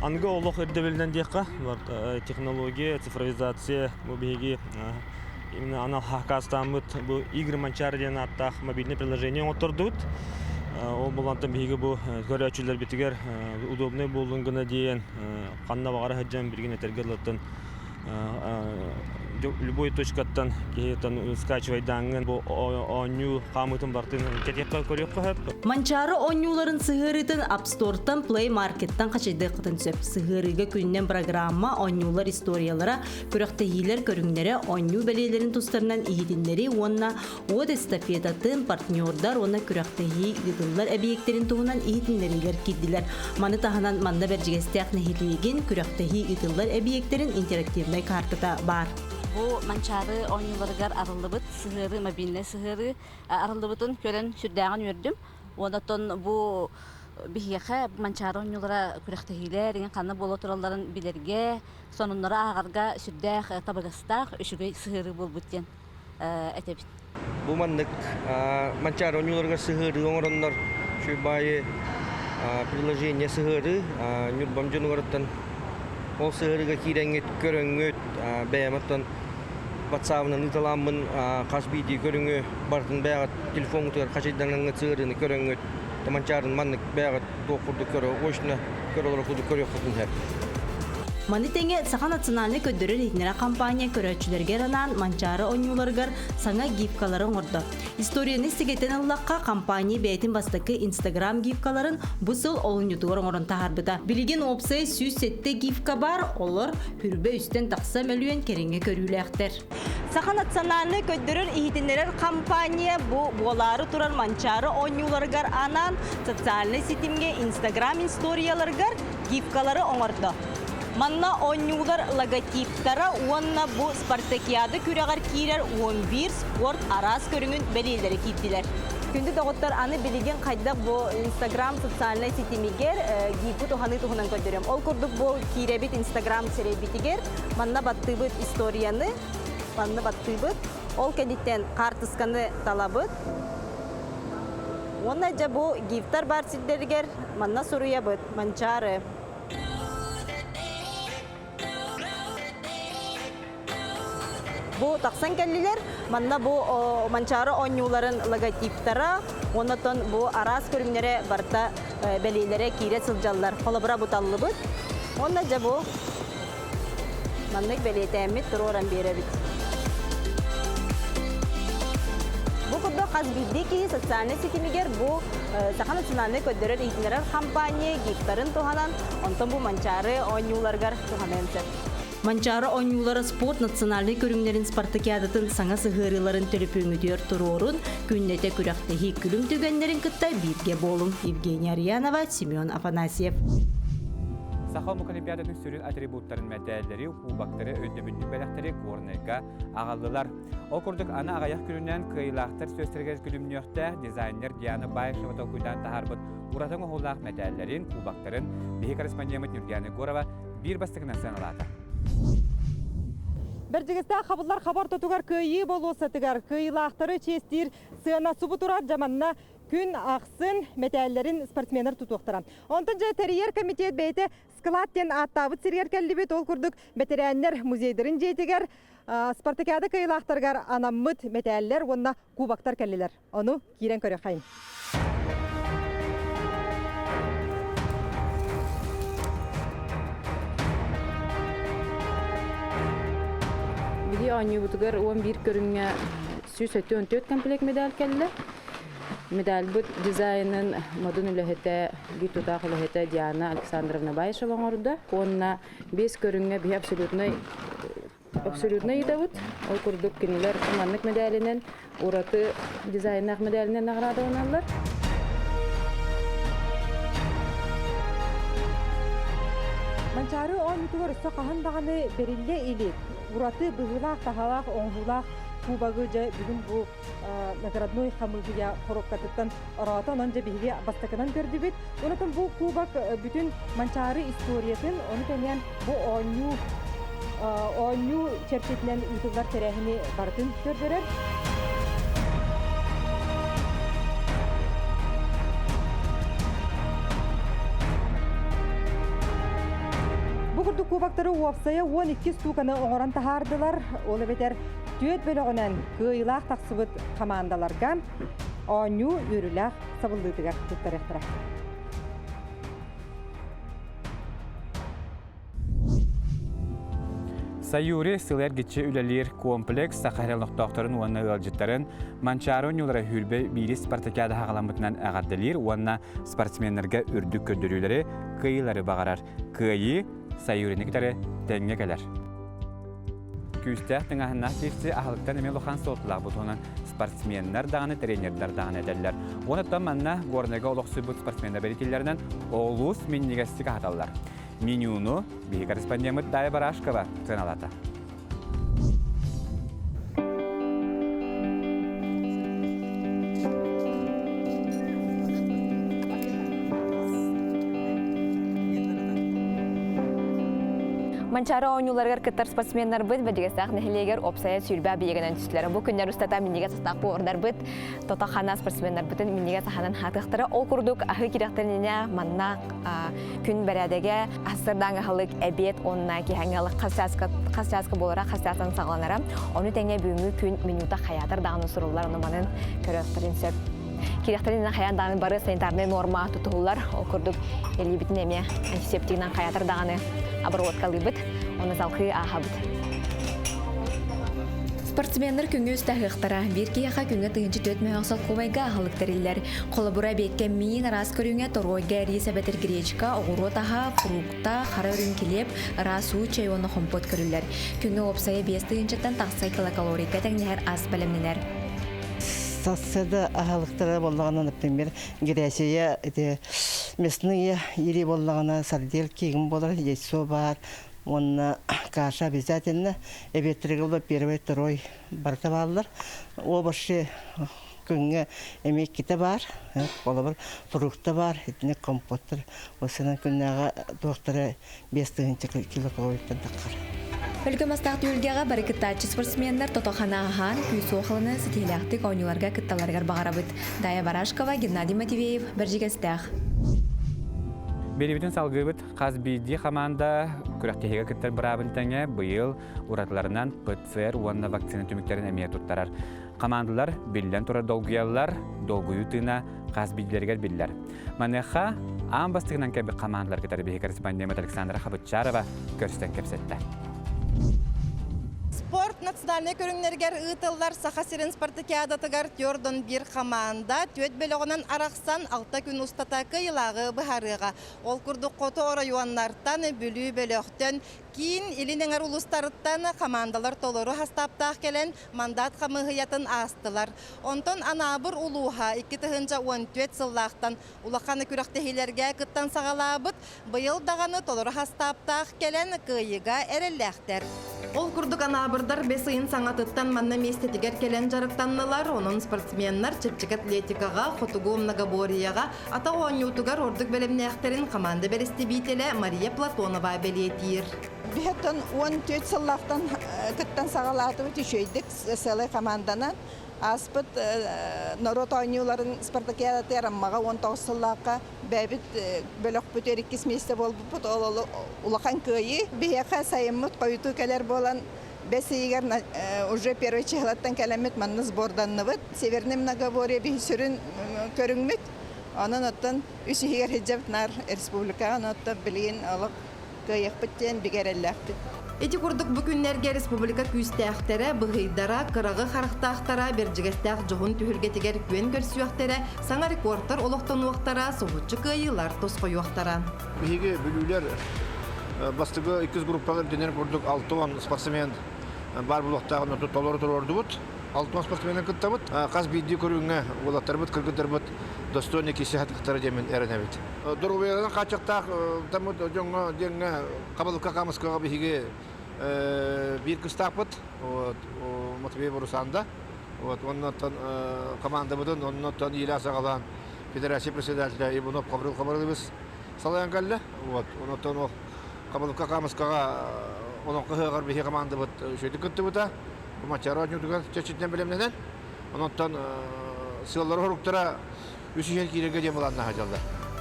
Аныгы олох ирдэбилинэн диэххэ, технология, цифровизация бу биһиги именно анал хакастааммыт бу Игры Манчаары диэн ааттаах мобильный приложение оҥоттордубут. Ол булантан биһиги бу көрөөччүлэрбитигэр удобнай буоллун гына диэн ханна баҕара сылдьан билигин этэргэ дылыттан любой точкаттан киһи скачивайдааҥҥын бу оонньуу хаамыытын бартын кэтиэххэ көрүөххэ сөп. Манчаары оонньууларын сыһыарыытын App Store-тан Play Market-тан хачайдыаххытын сөп. Сыһыарыыга күнүнэн программа, оонньуулар историялара, күрэхтэһиилэр көрүҥнэрэ, оонньуу бэлиэлэрин тустарынан иһитиннэрии уонна уот эстафетатын, партнердар уонна күрэхтэһии ыытыллар эбийиэктэрин туһунан иһитиннэриилэр киирдилэр. Маны таһынан манна Бэрдьигэстээх нэһилиэгин күрэхтэһии ыытыллар эбийиэктэрин интерактивнай каартата баар. Бу Манчаары оонньууларыгар арыллыбыт сыһыарыы, мобильнай сыһыарыы арыллыбытын көрөн сүрдээҕин үөрдүм. Онон бу биһиэхэ Манчаары оонньуулара күрэхтэһиилэр иҥин ханна буола туралларын билэргэ, сонуннары ааҕарга сүрдээх табыгастаах, үчүгэй сыһыарыы буолбут диэн этэбит. Бу маннык Манчаары оонньууларыгар сыһыарыы оҥороннор үчүгэй приложение сыһыарыы Ньурбам дьонугар ол сыһыарыыга киирэҥҥит көрөҥҥүт бэйэм оттон ватсабынан ыыталааммын хас биирдии көрүҥү барытын бэйэҕит телефоҥҥутугар хачайданаҥҥыт сыһыарыыны көрөҥҥүт Манчаарын маннык бэйэҕит туох курдук көрө очно көрө олорор курдук көрүөххүтүн сөп. Маны тэҥэ Саха национальнай көрдөрөр-иһитиннэрэр компания көрөөччүлэригэр анаан Манчаары оонньууларыгар саҥа гифкалары оҥордо. Историяны сигэтэн ыллахха, компания бэйэтин бастакы Инстаграм гифкаларын бу сыл олунньутугар оҥорон таһаарбыта. Билигин уопсай 107 гифка баар, олор хүрбэ үстэн тахса мөлүйүөн кэриҥэ көрүүлээхтэр. Саха национальнай көрдөрөр-иһитиннэрэр компания бу буолаары турар Манчаары оонньууларыгар анаан социальнай ситимҥэ Инстаграм историяларыгар гифкалары оҥордо. Манна оонньуулар логотиптара уонна бу спартакиада күрэҕэр киирэр 11 спорт араас көрүҥүн бэлиэлэрэ киирдилэр. Күндү доҕоттор, аны билигин хайдах бу Инстаграм социальнай ситимигэр гифы туһаныы туһунан көрдөрүөм. Ол курдук бу киирэбит Инстаграм сирэйбитигэр Манна баттыыбыт историяны, манна баттыыбыт. Ол кэнниттэн хаартысканы талабыт. Уонна дьэ бу гифтар баар сирдэригэр манна суруйабыт Манчаары. Бу тахсан кэллилэр. Манна бу Манчаары оонньууларын логотиптара, оннотон бу араас көрүҥнэрэ барыта бэлиэлэрэ киирэ сылдьаллар. Холобура бу таллыбыт. Уонна дьэ бу маннык бэлиэтээммит туруоран биэрэбит. Бу курдук хас биирдии киһи социальнай ситимигэр бу Саха национальнай көрдөрөр-иһитиннэрэр хампаанньа гифтарын туһанан, онтон бу Манчаары оонньууларыгар туһаныан сөп. Манчаары оонньуулара спорт национальнай көрүҥнэрин спартакиадатын саҥа сыһыарыыларын төлөпүөҥҥүтүгэр туруорун, күннэтэ күрэхтэһии күлүм түгэннэрин кытта бииргэ буолуҥ. Евгения Арьянова, Семен Афанасьев. Саха омук олимпиадатын сүрүн атрибуттарын мэтээллэри, кубоктары, өйдөбүнньүк бэлэхтэри Горнайга аҕаллылар. Ол курдук аны аҕыйах күнүнэн кыайыылаахтар сүөстэригэр күлүмнүөхтээх дизайнер Диана Баишева толкуйдаан таһаарбыт ураты оҥоһуулаах мэтээллэрин, кубоктарын биһи корреспондеммыт Нюргиана Егорова биир бастакынан сыаналаата. Бэрдьигэстээх хабыллар хаба ортотугар кыайыы болуоссатыгар кыайыылаахтары чиэстиир сыана субу турар дьаманна күн ахсын мэтээллэрин спортсменнар тутуохтара. Онтон дьэ тэрийэр комитет бэйэтэ склад диэн ааттаабыт сиригэр кэллибит. Ол курдук бэтэрээннэр музейдарын дьиэтигэр спартакиада кыайыылаахтарыгар анаммыт мэтээллэр уонна кубоктар кэллилэр. Ону киирэн көрүөххэйин. Биһи оонньуубутугар 11 көрүҥҥэ 174 комплект медаль кэллэ. Медальбыт дизайнын модун үлэһитэ, биир тутаах үлэһитэ Диана Александровна Баишева оҥордо. Уонна биэс көрүҥҥэ биһи абсолютнай Абсолютно ыйытабыт. Ол курдук кинилэр маннык мэдээлинэн ураты дизайннаах мэдээлинэн наҕараадаланаллар. Манчаары оонньуутугар өссө хаһан даҕаны бэриллэ илик ураты быһыылаах-таһаалаах оҥоһуулаах кубогы дьэ бүгүн бу наградной хамыыһыйа хоруопкатыттан ороото. Онон дьэ биһиги бастакынан көрдүбүт. Онотон бу кубок бүтүн Манчаары историятын, ону тэҥэ бу оонньуу оонньуу чэрчитинэн ыытыллар тэрээһини барытын көрдөрөр. Бу курдук кубоктары уопсайа 12 стуканы оҥорон таһаардылар. Ол эбэтэр түөрт бөлөҕүнэн кыайыылаах тахсыбыт хамаандаларга оонньуу үөрүүлээх сабыллыытыгар туттарыахтара. Саюри сыл эргиччи үлэлиир комплекс Саха сирин олохтоохторун уонна ыалдьыттарын Манчаары оонньуулара сүүрбэ биирис спартакиада саҕаламмытынан эҕэрдэлиир уонна спортсменнарга үрдүк көрдөрүүлэри, кыайыылары баҕарар. Кыайыы Саюрины кытары тэҥҥэ кэлэр. Күүстээх тыҥааһыннаах киирсии аһылыктан эмиэ улахан суолталаах бу туһунан спортсменнар даҕаны, тренердэр даҕаны этэллэр. Уонна манна Горнайга олохсуйбут спортсменнар бэлитиллэринэн олус минньигэстик аһаталлар. Менюну биһи корреспондеммыт Дая Барашкова сыаналаата. Манчаары оонньууларыгар кыттар спортсменнарбыт Бэдьигэстээх нэһилиэгэр уопсайа сүүрбэ биегинэн түстүлэр. Бу күннэр устата минньигэс астаах повардарбыт тото-хана спортсменнарбытын минньигэс аһынан хаатыахтара. Ол курдук аһыы кирэхтэринэ манна күн бэрээдэгэ аһсырдаан аһылык эбиэт уонна киһэҥҥэ алык хас чааска хас чааска буолара хас чаастан саҕаланара. Ону тэҥэ бүгүҥҥү күн менюта хайаатар даҕаны суруллар, ону манын көрүөхтэрин сөп. Кирэхтэрин хайаан даҕаны бары санитарнай нуорма тутуһуллар. Ол курдук илиибитин эмиэ антисептигынан хайаатар даҕаны обработкалыыбыт, оны салхыы ааһабыт. Спортсменнар күҥҥэ үстэ аһыахтара. Биир киһиэхэ күҥҥэ 1004 мөһөөх солкуобайга аһылык тэриллэр. Холобура, эбиэккэ миин араас көрүҥэ, торуойга эриис эбэтэр гречка, оҕуруот аһа, фрукта, хара үрүҥ килиэп, ыраас уу, чэй уонна хомпуот көрүллэр. Күҥҥэ уопсайа 5 тыһыынчаттан тахса килокалорийга тэҥнэһэр ас бэлэмнэнэр. Сарсыарда аһылыктара буоллаҕына, например, Греция ити мясные или буоллаҕына сардельки игин буолар, яйцо баар уонна каша обязательно. Эбиэттэргэ буолла первый, второй барыта бааллар. Овощи күҥҥэ эмиэ иккитэ баар, холобур, фрукта баар, итини компоттар. Осынан күннээҕи туохтара 5000 килокалориттан таххар. Өлгөм астаах түһүлгэҕэ бары кыттааччы спортсменнар тото-хана аһаан, күүс-уох ылынан ситиһиилээхтик оонньууларга кытталларыгар баҕарабыт. Дая Барашкова, Геннадий Матвеев, Бэрдьигэстээх. Биэриибитин салгыыбыт. Хас биирдии хамаанда күрэхтэһиигэ кыттар быраабын тэҥэ быйыл уратыларынан ПЦР уонна вакцина түмүктэрин эмиэ туттарар. Хамаандалар биллэн турар долгуйаллар, долгуйуу тыына хас биирдиилэригэр биллэр. Маныаха аан бастакынан кэлбит хамаандалар кытары биһиги корреспондеммыт Александра Хабытчарова көрсөн кэпсэттэ. Спорт национальнай көрүҥнэригэр ыытыллар Саха сирин спартакиадатыгар түөрт биир хамаанда түөрт бөлөҕүнэн арахсан алта күн устата кыайыылааҕы быһаарыаҕа. Ол курдук хоту оройуоннартан, Бүлүү бөлөхтөн, Киин Илин эҥэр улуустарыттан хамаандалар толору хастааптаах кэлэн мандат хамыыһыйатын аастылар. Онтон Анаабыр улууһа 2014 сыллаахтан улахан күрэхтэһиилэргэ кыттан саҕалаабыт, быйыл даҕаны толору хастааптаах кэлэн кыайыыга эрэллээхтэр. Ол курдук анаабырдар бэс ыйын саҥатыттан манна миэстэтигэр кэлэн дьарыктаннылар, онон спортсменнар чэпчэки атлетикаҕа, хотугу многоборьеҕа, Атах оонньуутугар ордук бэлэмнээхтэрин хамаанда бэрэстэбиитэлэ Мария Платонова бэлиэтиир. Биһиттэн 14 сыллаахтан кыттан саҕалаатыбыт үчүгэйдик сыалай хамаанданан. Ааспыт норуот оонньууларын спартакиадатыгар Аммаҕа 19 сыллаахха бэйэбит бөлөхпүтүгэр иккис миэстэ буолбуппут. Ол улахан кыайыы. Биһиэхэ сайыммыт хойутуу кэлэр буолан бэс ыйыгар уже первый числаттан кэлэммит манна сборданныбыт. Северный многоборье биһи сүрүн көрүҥмүт. Онон оттон үс иһигэр сылдьабыт наар республикаҕа, онон оттон билигин олох кыайыахпыт диэн бигэ эрэллээхпит. Ити курдук бу күннэргэ республика күүстээхтэрэ, быһыйдара, кыраҕы харахтаахтара, бэрдьигэстээх дьоһун түһүлгэтигэр күөн көрсүөхтэрэ, саҥа рекордтар олохтонуохтара, соһуччу кыайыылар тосхойуохтара. Биһиги бүлүүлэр бастакы иккис группаҕа ирдэнэр курдук 60 спортсмен баар буолуохтааҕын толору туруордубут. 60 спортсмены кыттабыт. Хас биирдии көрүҥҥэ уолаттарбыт, кыргыттарбыт достойный киһи сатыктара диэмин эрэнэбит. Доруобуйаларын хааччахтаах таммыт дьоҥҥо диэҥҥэ хабылыкка хаамыскаҕа биһиги биир кыстаахпыт. Вот, Матвей Борусанда. Вот, оннуттан командабытын оннуттан иилээн саҕалаан федерация председателя Иванов Хабрил Хабрилович салайан кэллэ. Вот, онуттан ол хабылыкка хаамыскаҕа олоҥхо ыһыаҕар биһиги командабыт үчүгэйдик кыттыбыта. Маччара оонньуутугар чэрчитинэн бэлэмнэнэн, онон сыаллара-соруктара үс иһэн киирэргэ диэн былааннаах дьаллар.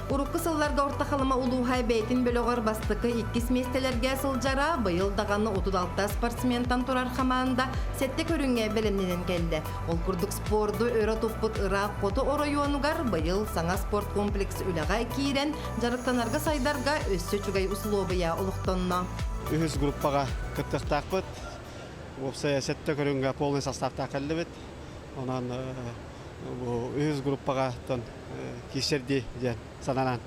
Урукку сылларга Орто Халыма улууһа бэйэтин бөлөҕөр бастакы иккис миэстэлэргэ сылдьара, быйыл даҕаны 36 спортсментан турар хамаанда сэттэ көрүҥҥэ бэлэмнэнэн кэллэ. Ол курдук спорду өрө туппут ыраах хоту оройуонугар быйыл саҥа спорткомплекс үлэҕэ киирэн, дьарыктанарга сайдарга өссө үчүгэй усулуобуйа олохтонно. Үһүс группаҕа кыттыахтаахпыт. Уопсайа сэттэ көрүҥҥэ полный составтаах кэллибит. Онон бу үһүс группаҕа киирсэрдии диэн сананан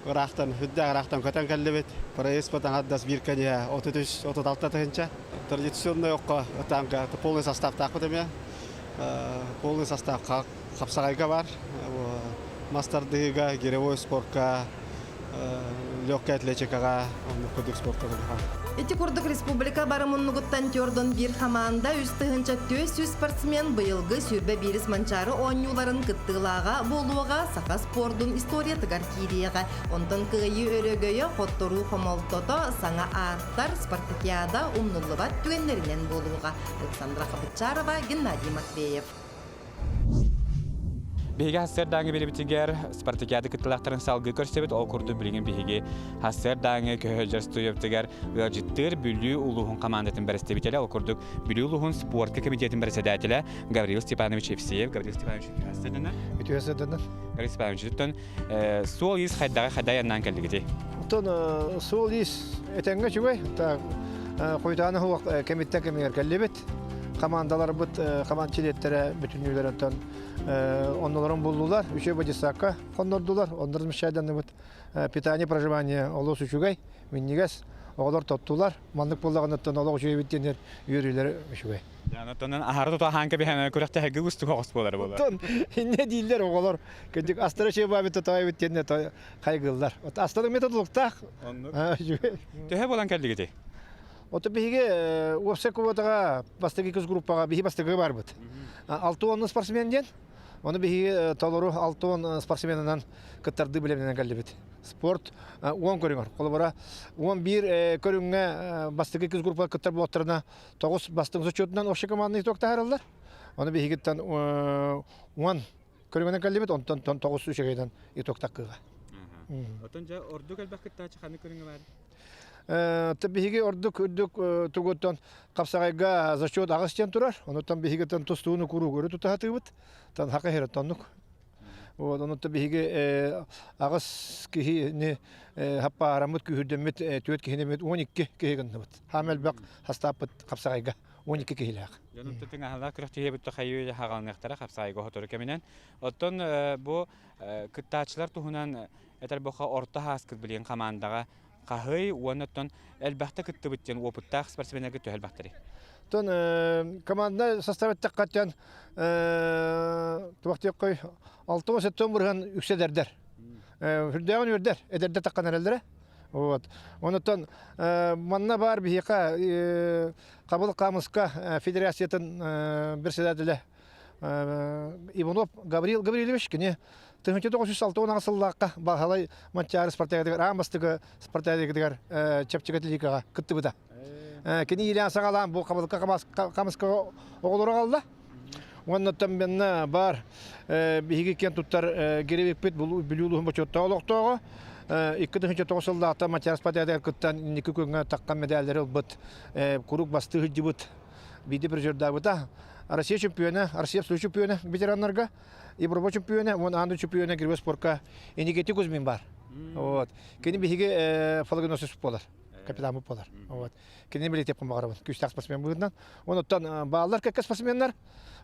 ыраахтан, үрдээх ыраахтан көтөн кэллибит. Проезд аҥардас биир кэнниһэ 33-36 тыһыынча. Традиционный окко ытаанка полный составтаахпыт эмиэ. Полный состав хапсаҕайга бар. Мас тардыһыыга, гиревой спортка, легкая атлетикаҕа, оннук курдук спортка Ити курдук республика бары муннугуттан төрдөн биир хамаанда 3400 спортсмен быйылгы сүүрбэ биирис Манчаары оонньууларын кыттыылааҕа буолуоҕа саха спордун историятыгар киириэҕэ. Онтон кыайыы өрөгөйө, хотторуу хомолтото, саҥа ааттар, спартакиада умнуллубат түгэннэринэн буолуоҕа. Александра Хабытчарова, Геннадий Матвеев. Биһиги хассыардааҥы биэрибитигэр спартакиада кыттыылаахтарын салгыы көрсөбүт. Ол курдук билигин биһиги хассыардааҥы көһө студиябытыгар ыалдьыттыыр Бүлүү улууһун командатын бэрэстэбиитэлэ, ол курдук Бүлүү улууһун спортка комитетин бэрэссэдээтэлэ Гаврил Степанович Евсеев. Гаврил Степанович үтүө хассыарданар. Үтүө хассыарданар. Гаврил Степанович, оттон суол-иис хайдаҕа хайда айаннаан кэллигитий? Оттон суол-иис этэҥҥэ үчүгэй. Хойутааны суох кэмиттэн кэмигэр кэллибит. Командаларбыт команд чилиэттэрэ бүтүннүүлэринтэн оннуларын буллулар, үчүгэй бодисакка хоннордулар, оннорун мешайданныбыт. Питание, проживание олус үчүгэй, минньигэс, оҕолор тоттулар. Маннык буоллаҕыттан олох үчүгэйбит диэннэр үөрүүлэрэ үчүгэй. Онтон аһары тута аһаан кэбиһэн күрэхтэһэргэ уустук оҕус буолар буолар. Оттон инньэ дииллэр оҕолор. Кырдьык астара үчүгэй баабыт тотоойбут диэннэр хайгыыллар. Астара методолуктаах. Төһө буолан кэллигитий? Ото биһиги уопсай квотаҕа бастакы иккис группаҕа биһи бастакы барбыт. 60 спортсмен диэн. Ону биһиги толору 60 спортсменынан кыттардыы билэмнэнэн кэллибит. Спорт 10 көрүҥэр. Холобура 11 көрүҥҥэ бастакы иккис группаҕа кыттар буолтарына 9 бастыҥ зачетунан общий командный итог таһаараллар. Ону биһигиттэн 10 көрүҥүнэн кэллибит, онтон 9 үчүгэйинэн итог таккыга. Отон дьэ ордук элбэх кыттааччы ханнык көрүҥҥэ бар? Биһиги ордук үрдүк тугуттан хапсаҕайга зачет аҕыс диэн турар. Онуттан биһигиттэн тустууну куруук өрө тута сатыыбыт. Тан хака хереттоннук. Вот онуттан биһиги аҕыс киһини хаппаараммыт күүһүрдэммит түөрт киһини 12 киһи гынныбыт. Хаам элбэх хастааппыт хапсаҕайга 12 киһилээх. Дьонуттан тыҥаһалаах күрэхтэһиэбит хайыы хаҕалыныахтара хапсаҕайга сотору кэминэн. Оттон бу кыттааччылар туһунан этэр буха орто хааскыт билигин хамаандаҕа хаһый уонна оттон элбэхтэ кыттыбыт диэн уопуттаах спортсменнарга төһө элбэхтэрий? Оттон команда состав эттэххэ туох диэххэй 6 бырыһан үксэ эдэрдэр. Үрдээҕин үөрдэр, эдэрдэр таххан эрэллэрэ. Вот. Онуттан манна баар биһиэхэ Хабыл Хаамыска федерациятын председателэ Иванов Гаврил Гаврильевич кини 1968 сыллаахха Баһылай Манчаары спартакиадыгар аан бастакы спартакиадыгар чэпчэки атлетикаҕа кыттыбыта. Кини иилээн саҕалаан бу хабылыкка хамыска оҕолору аҕалла. Уоннаттан манна баар биһиги киэн туттар гиревикпит Бүлүү улууһун бочуоттаах олохтооҕо 2009 сыллаахта Манчаары спартакиадыгар кыттан инники күҥҥэ таххан медаллары ылбыт куруук бастыы сылдьыбыт биирдэ призердаабыта. Россия чемпиона, Россия абсолют чемпиона ветераннарга, Европа чемпиона, уон аан чемпиона гиревой спорка Инигети Кузьмин бар. Вот. Кини биһиги флагоносец буолар, капитан буолар. Вот. Кини билетеп баҕарабын, күүстээх спортсмен быһыытынан. Онуттан бааллар кэккэ спортсменнар.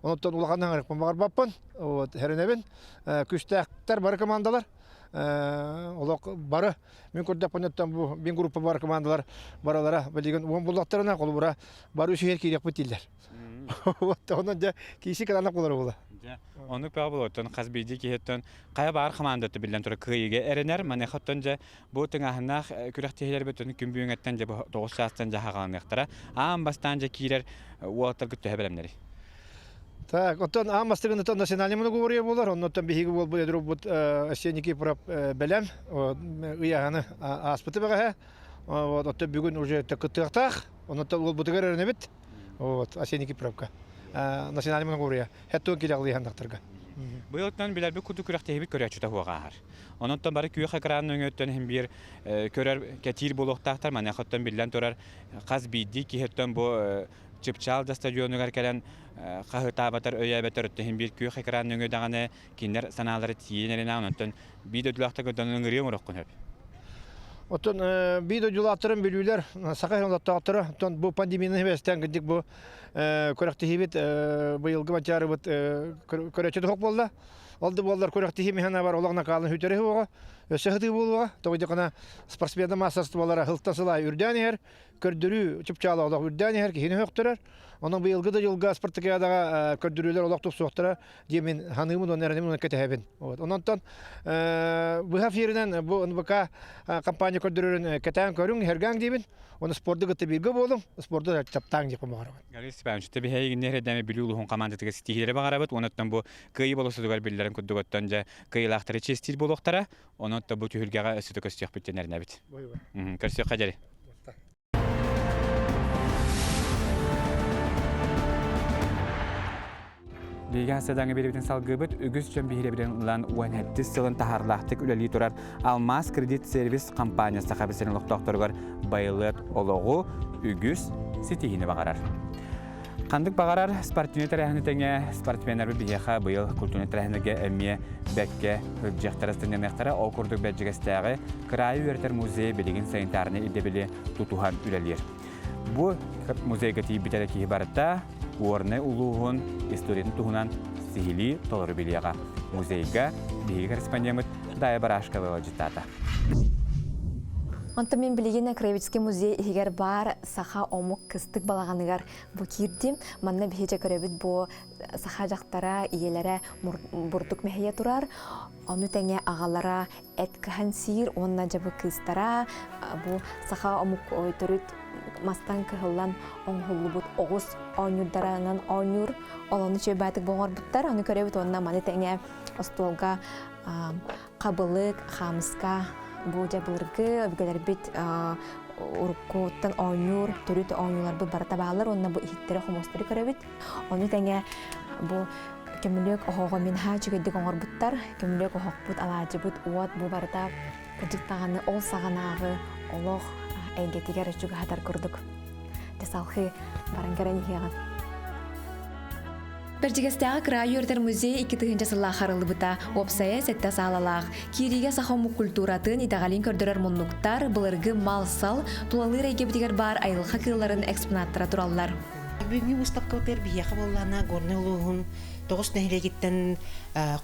Онуттан улахан аҥарыкпын баҕарбаппын. Вот, хэрэнэбин. Күүстээхтэр бары командалар. Олох бары Мин көрдөхпүнэттэн бу мин группа бар командалар баралара билигин уон буллахтарына холобура бары үсүһэр киириэхпит дииллэр. Вот онон дьэ киси кытаанах буолар буола. Дьэ, оннук бөҕө буолуоттан хас биирдии киһиттэн хайа баар хамаандата биллэн турар кыайыыга эрэнэр. Маныаха оттон дьэ бу тыҥааһыннаах күрэхтэһиилэрбит күн бүгүҥҥэттэн дьэ бу 9 чаастан дьэ хаҕаланыахтара. Аан бастаан дьэ киирэр уолаттаргыт төһө бэлэмнэрий? Так, оттон аан бастакы оттон национальный многоборье буолар, оннуттан биһиги буолбут эдэр Арсений Никифоров бэлэм ыйааһыны ааспыты бэҕэһээ. Вот, оттон бүгүн уже кыттыахтаах, оннуттан уолбутугар эрэнэбит. Вот, Арсений Никифоровка. Национальный многоборье. Хэттуон килэҕлиһаннахтарга. Быйылтан билэрбит курдук күрэхтэһиибит көрөөччүтэ суох ааһар. Онон бары күөх экран өҥөттөн иһин биир көрөр кэтиир буолуохтаахтар. Маныаха оттон биллэн турар хас биирдии киһиттэн бу Чыпчаал да стадионугар кэлэн хаһытаабатар, өйөөбөтөр өттүһүн биир күөх экран нөҥүө даҕаны кинилэр санаалара тиийэн эрэнэ онтон биир дойдулаахтар көрдөнөн ыҥырыа оҥороххун сөп. Оттон биир дойдулаахтарын бүлүүлэр саха сирин олохтоохторо оттон бу пандемияны сибээстээн кырдьык бу күрэхтэһиибит быйылгы Манчаарыбыт көрөөччү туһук буолла. Ол да буоллар күрэхтэһии миһана бар олох накаалын сүтэрэ суоҕа, өссө сытыы буолуоҕа. Тоҕо диэххинэ спортсмендар маастарстволара сылтан сыл аайы үрдээн иһэр. көрдөрүү чыпчаала олох үрдээн иһэр киһини сөхтөрөр. Онон быйылгы да дьылга спартакиадаҕа көрдөрүүлэр олох тупсуохтара диэн мин саныыбын уонна эрэнэбин уонна кэтэһэбин. Вот. Ононтон быһа эфиринэн бу НВК компания көрдөрөрүн кэтээн көрүҥ, иһэргээҥ диибин. Уонна спорду кытта бииргэ буолуҥ, спорду таптааҥ диэхпин баҕарабын. Галина Степанович, биһиги эрдэми Бүлүү улууһун командатыгар ситиһиилэри баҕарабыт. Онуттан бу кыайыы болосутугар биллэрин курдук оттон дьэ кыайыылаахтары чиэстиир буолуохтара. Онон да бу түһүлгэҕэ өссө да көрсүөхпүт диэн эрэнэбит. Көрсүөххэ диэри. Биһиги хасыдаҥы биэрибитин салгыыбыт үгүс дьон биһирэбилин ылан 17 сылын таһаарлаахтык үлэлии турар Алмаас кредит сервис компания Саха сирин олохтоохторугар байылыат олоҕу үгүс ситиһиини баҕарар. Ханнык баҕарар спортивнай тэрээһини тэҥэ спортсменнарбыт биһиэхэ быйыл культурнай тэрээһиннэргэ эмиэ бэккэ сылдьыахтара, сынньаныахтара. Ол курдук Бэрдьигэстээҕи кыраайы үөрэтэр музей билигин санитарнай ирдэбили тутуһан үлэлиир. Бу музейга тиийбит эрэ киһи барыта Горнай улууһун историятын туһунан сиһилии толору билиэҕэ. Музейга биһиги корреспондеммыт Дая Барашкова ыалдьыттаата. Онтон мин билигин Краеведческий музей иһигэр баар саха омук кыстык балаҕаныгар бу киирдим. Манна биһиги көрөбүт бу саха дьахтара, ийэлэрэ бурдук мэһийэ турар. Ону тэҥэ аҕалара эт кыһан сиир уонна дьэ бу кыыстара бу саха омук төрүт мастан кыһыллан оҥоһуллубут оҕус оонньуурдаранан оонньуур. Ол ону чөйбаатык бу оҥорбуттар. Ону көрөбүт уонна маны тэҥэ остуолга хабылык, хаамыска бу дьэ былыргы өбүгэлэрбит уруккуттан оонньуур, төрүт оонньууларбыт барыта бааллар уонна бу иһиттэри хомуостары көрөбүт. Ону тэҥэ бу көмүлүөк оһоҕо мин наһаа үчүгэйдик оҥорбуттар. Көмүлүөк оһохпут, алаадьыбыт, уот бу барыта кырдьык даҕаны ол саҕанааҕы олох эйгэтигэр чугаһатар курдук. Дьэ салхыы баран кэрэн иһиэҕин. Бэрдьигэстээҕи кыраайы үөрэтэр музей 2000 сыллаах арыллыбыта. Уопсайа сэттэ саалалаах. Киириигэ саха омук культуратын, итэҕэлин көрдөрөр муннуктар, былыргы мал-сал, тулалыыр эйгэбитигэр баар айылҕа кыылларын экспонаттара тураллар. Бүгүҥҥү выставкабытыгар биһиэхэ буоллаҕына Горнай улууһун тоҕус нэһилиэгиттэн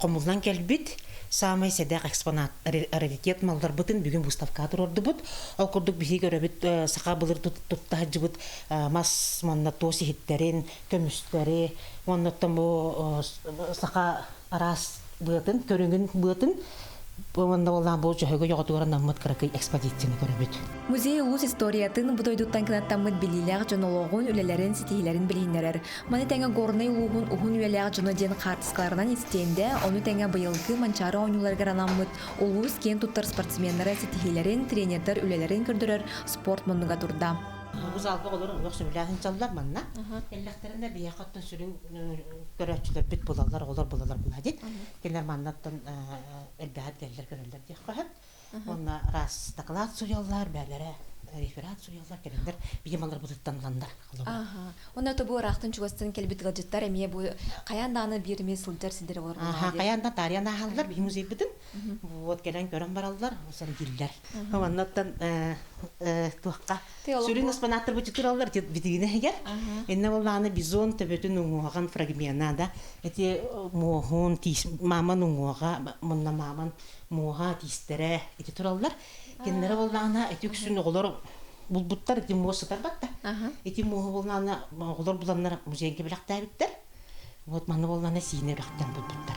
хомуллан кэлбит саамай сэдэх экспонат раритет малларбытын бүгүн выставкаҕа туруордубут. Ол курдук биһиги көрөбүт саха былыр тутта сылдьыбыт мас уонна туос иһиттэрин, көмүстэри уонна оттон бу саха араас быатын, көрүҥүн быатын уонна буоллаан бу дьөһөгөй оҕотугар анаммыт кыракый экспозицияны көрөбүт. Музей улуус историятын бу дойдуттан кынаттаммыт билиилээх дьон олоҕун, үлэлэрин, ситиһиилэрин билиһиннэрэр. Маны тэҥэ Горнай улууһун уһун үйэлээх дьоно диэн хаартыскаларынан истиэндэ, ону тэҥэ быйылгы Манчаары оонньууларыгар анаммыт улуус киэн туттар спортсменнара ситиһиилэрин, тренердэр үлэлэрин көрдөрөр спорт муннуга турда. Бу залга олорор олох сөбүлээх сылдьаллар манна. Кэллэхтэринэ биһиэхэ оттон сүрүн көрөөччүлэрбит булаллар, оҕолор булаллар була дит. Кинилэр маннаттан элбэҕи кэллэр көрөллөр диэх көһөп. Уонна раз доклад суруйаллар, бээлэрэ реферат суруйаллар, кэлэллэр биһи малларбытыттан ыланнар. Онно то бу ыраахтан чугастан кэлбит ыалдьыттар эмиэ бу хайаан даҕаны биир эмиэ сылдьар сирдэрэ болар Аха, хайаан да таарыйан ааһаллар биһи музейбытын. Вот кэлэн көрөн бараллар, сэргииллэр. Оннуттан туохха сүрүн экспонаттар бу тураллар битигинэ иһигэр. Инне боллааны бизон төбөтүн уҥуоҕун фрагмена да эти муоһун тиис мааман уҥуоҕа мунна мааман муоһа тиистэрэ ити тураллар. Кинилэри боллаана эти үксүн оҕолор булбуттар ити муос сытар батта. Ити муоһу боллаана оҕолор буланнар музейга бэлэхтээбиттэр. Вот манна буоллаҕына сиинэ үрэхтэн булбуттар.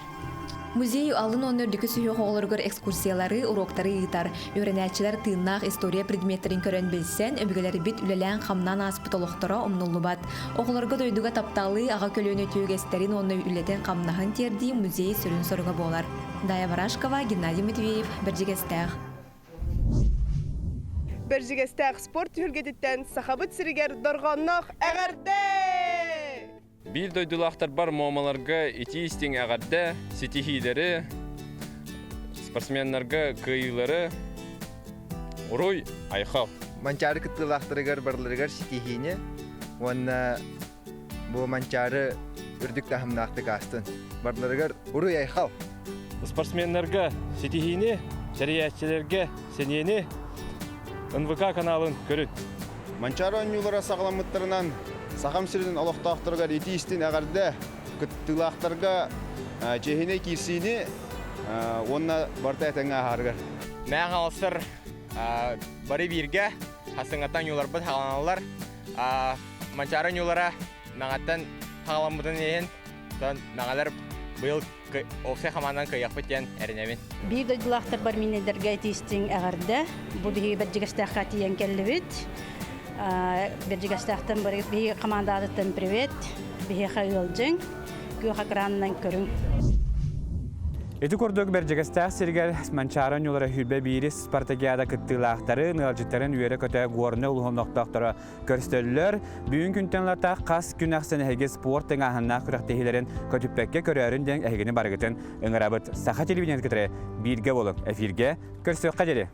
Музей алын уонна үрдүкү сүһүөх оҕолоругар экскурсиялары, уруоктары ыытар. Үөрэнээччилэр тыыннаах история предметтэрин көрөн билсэн, өбүгэлэрбит үлэлээн-хамнаан ааспыт олохторо умнуллубат. Оҕолорго дойдуга тапталы, аҕа көлүөнэ үтүө үгэстэрин уонна үлэтин-хамнаһын тиэрдии музей сүрүн соруга буолар. Дая Барашкова, Геннадий Матвеев, Бэрдьигэстээх. Бэрдьигэстээх спорт түһүлгэтиттэн Сахабыт сиригэр дорҕоонноох эҕэрдэ! Биир дойдулаахтарбар Муомаларга итии-истиҥ эҕэрдэ, ситиһиилэри, спортсменнарга кыайыылары, уруй, айхал! Манчаары кыттыылаахтарыгар барыларыгар ситиһиини уонна бу Манчаары үрдүк таһымнаахтык аастын. Барыларыгар уруй, айхал! Спортсменнарга ситиһиини, тэрийээччилэргэ сэниэни НВК каналын көрүн. Манчаары оонньуулара саҕаламмыттарынан Сахам сирин олохтоохторугар итии-истиҥ эҕэрдэ, кыттыылаахтарга чиэһинэй киирсиини уонна барыта этэҥҥэ ааһарыгар. Мэҥэ Хаҥаластар бары бииргэ хасыҥаттан ньууларбыт хааланаллар. Манчаары ньуулара Мэҥэттэн хаҕаламмытын иһин, Мэҥэлэр быйыл Уопсай хамаандан кыайыахпыт диэн эрэнэбин. Биир дойдулаахтарбар миннедергэ итиистиҥ эҕэрдэ. Бу биһиги Бэрдьигэстээххэ тиийэн кэллибит. Бэрдьигэстээхтэн биһиги хамаандаатыттан привет. Биһиэхэ ыалдьыҥ. Күөх экранынан көрүҥ. Ити курдук Бэрдьигэстээх сиригэр Манчаары оонньуулара сүүрбэ биирис спартакиада кыттыылаахтарын, ыалдьыттарын үөрэ-көтө Горнай улууһун олохтоохторо көрсөллөр. Бүгүн күнтэн ылата хас күн ахсын эһиги спорт тыҥааһыннаах күрэхтэһиилэрин көтүппэккэ көрөөрүн диэн эһигини барыгытын ыҥырабыт. Саха телевидениетын кытары бииргэ буолуҥ. Эфиргэ көрсүөххэ диэри.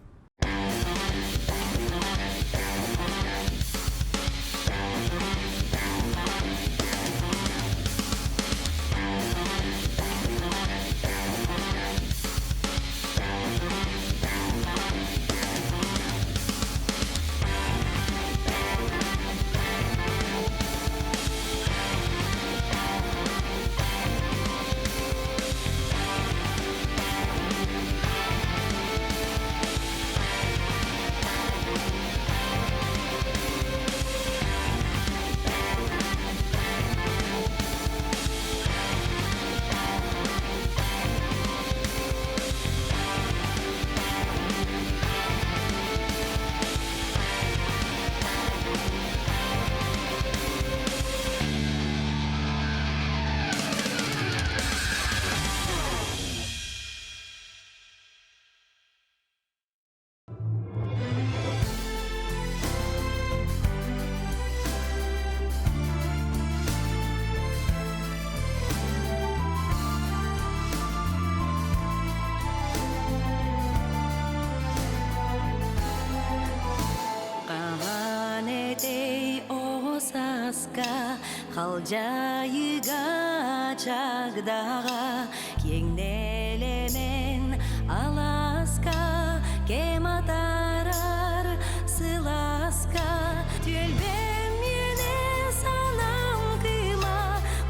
Халдьаайыга чагдаҕа Киэҥ нэлэмэн алааска Кэм атаарар сылааска Түөлбэм миэнэ санаам кыыма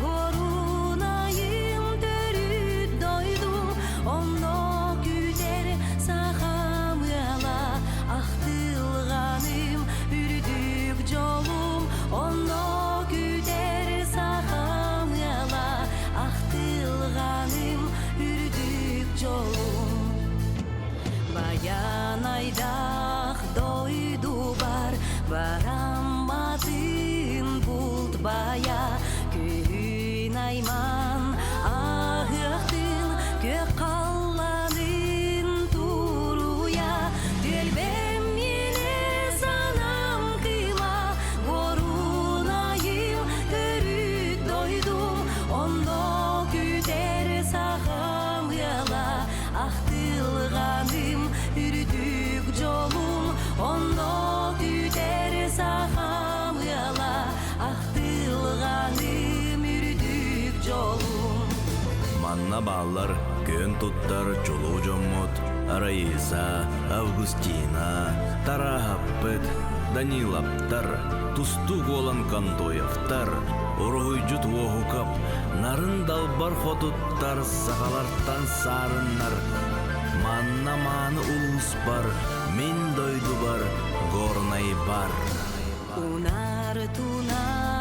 Уорунайым төрүт дойдум Онно күүтэр сахам ыала Ахтылҕаным үрдүк дьолум Онно күүтэр сахам ыала Ахтылҕаным үрдүк дьолум Баянайдаах дойдубар Барамматын булт бая Күн айман аһыахтын Күөх халланын туруйа Түөлбэм миэнэ санаам кыыма Горунайым төрүт дойдум Онно күүтэр сахам ыала Ахтылҕаным үрдүк дьолум Онно күүтэр сахам ыала Ахтылҕаным үрдүк дьолум Манна бааллар күөн туттар чулуу дьоммут Раиса, Августина, Тараһаппыт, Даниловтар, тустуук уолан Контоевтар, уруһуйдьут Уоһукап, нарын далбар хотуттар сахалартан саарыннар. Манна мааны улууспар, мин дойдубар, Горнайбар. Унар тунар.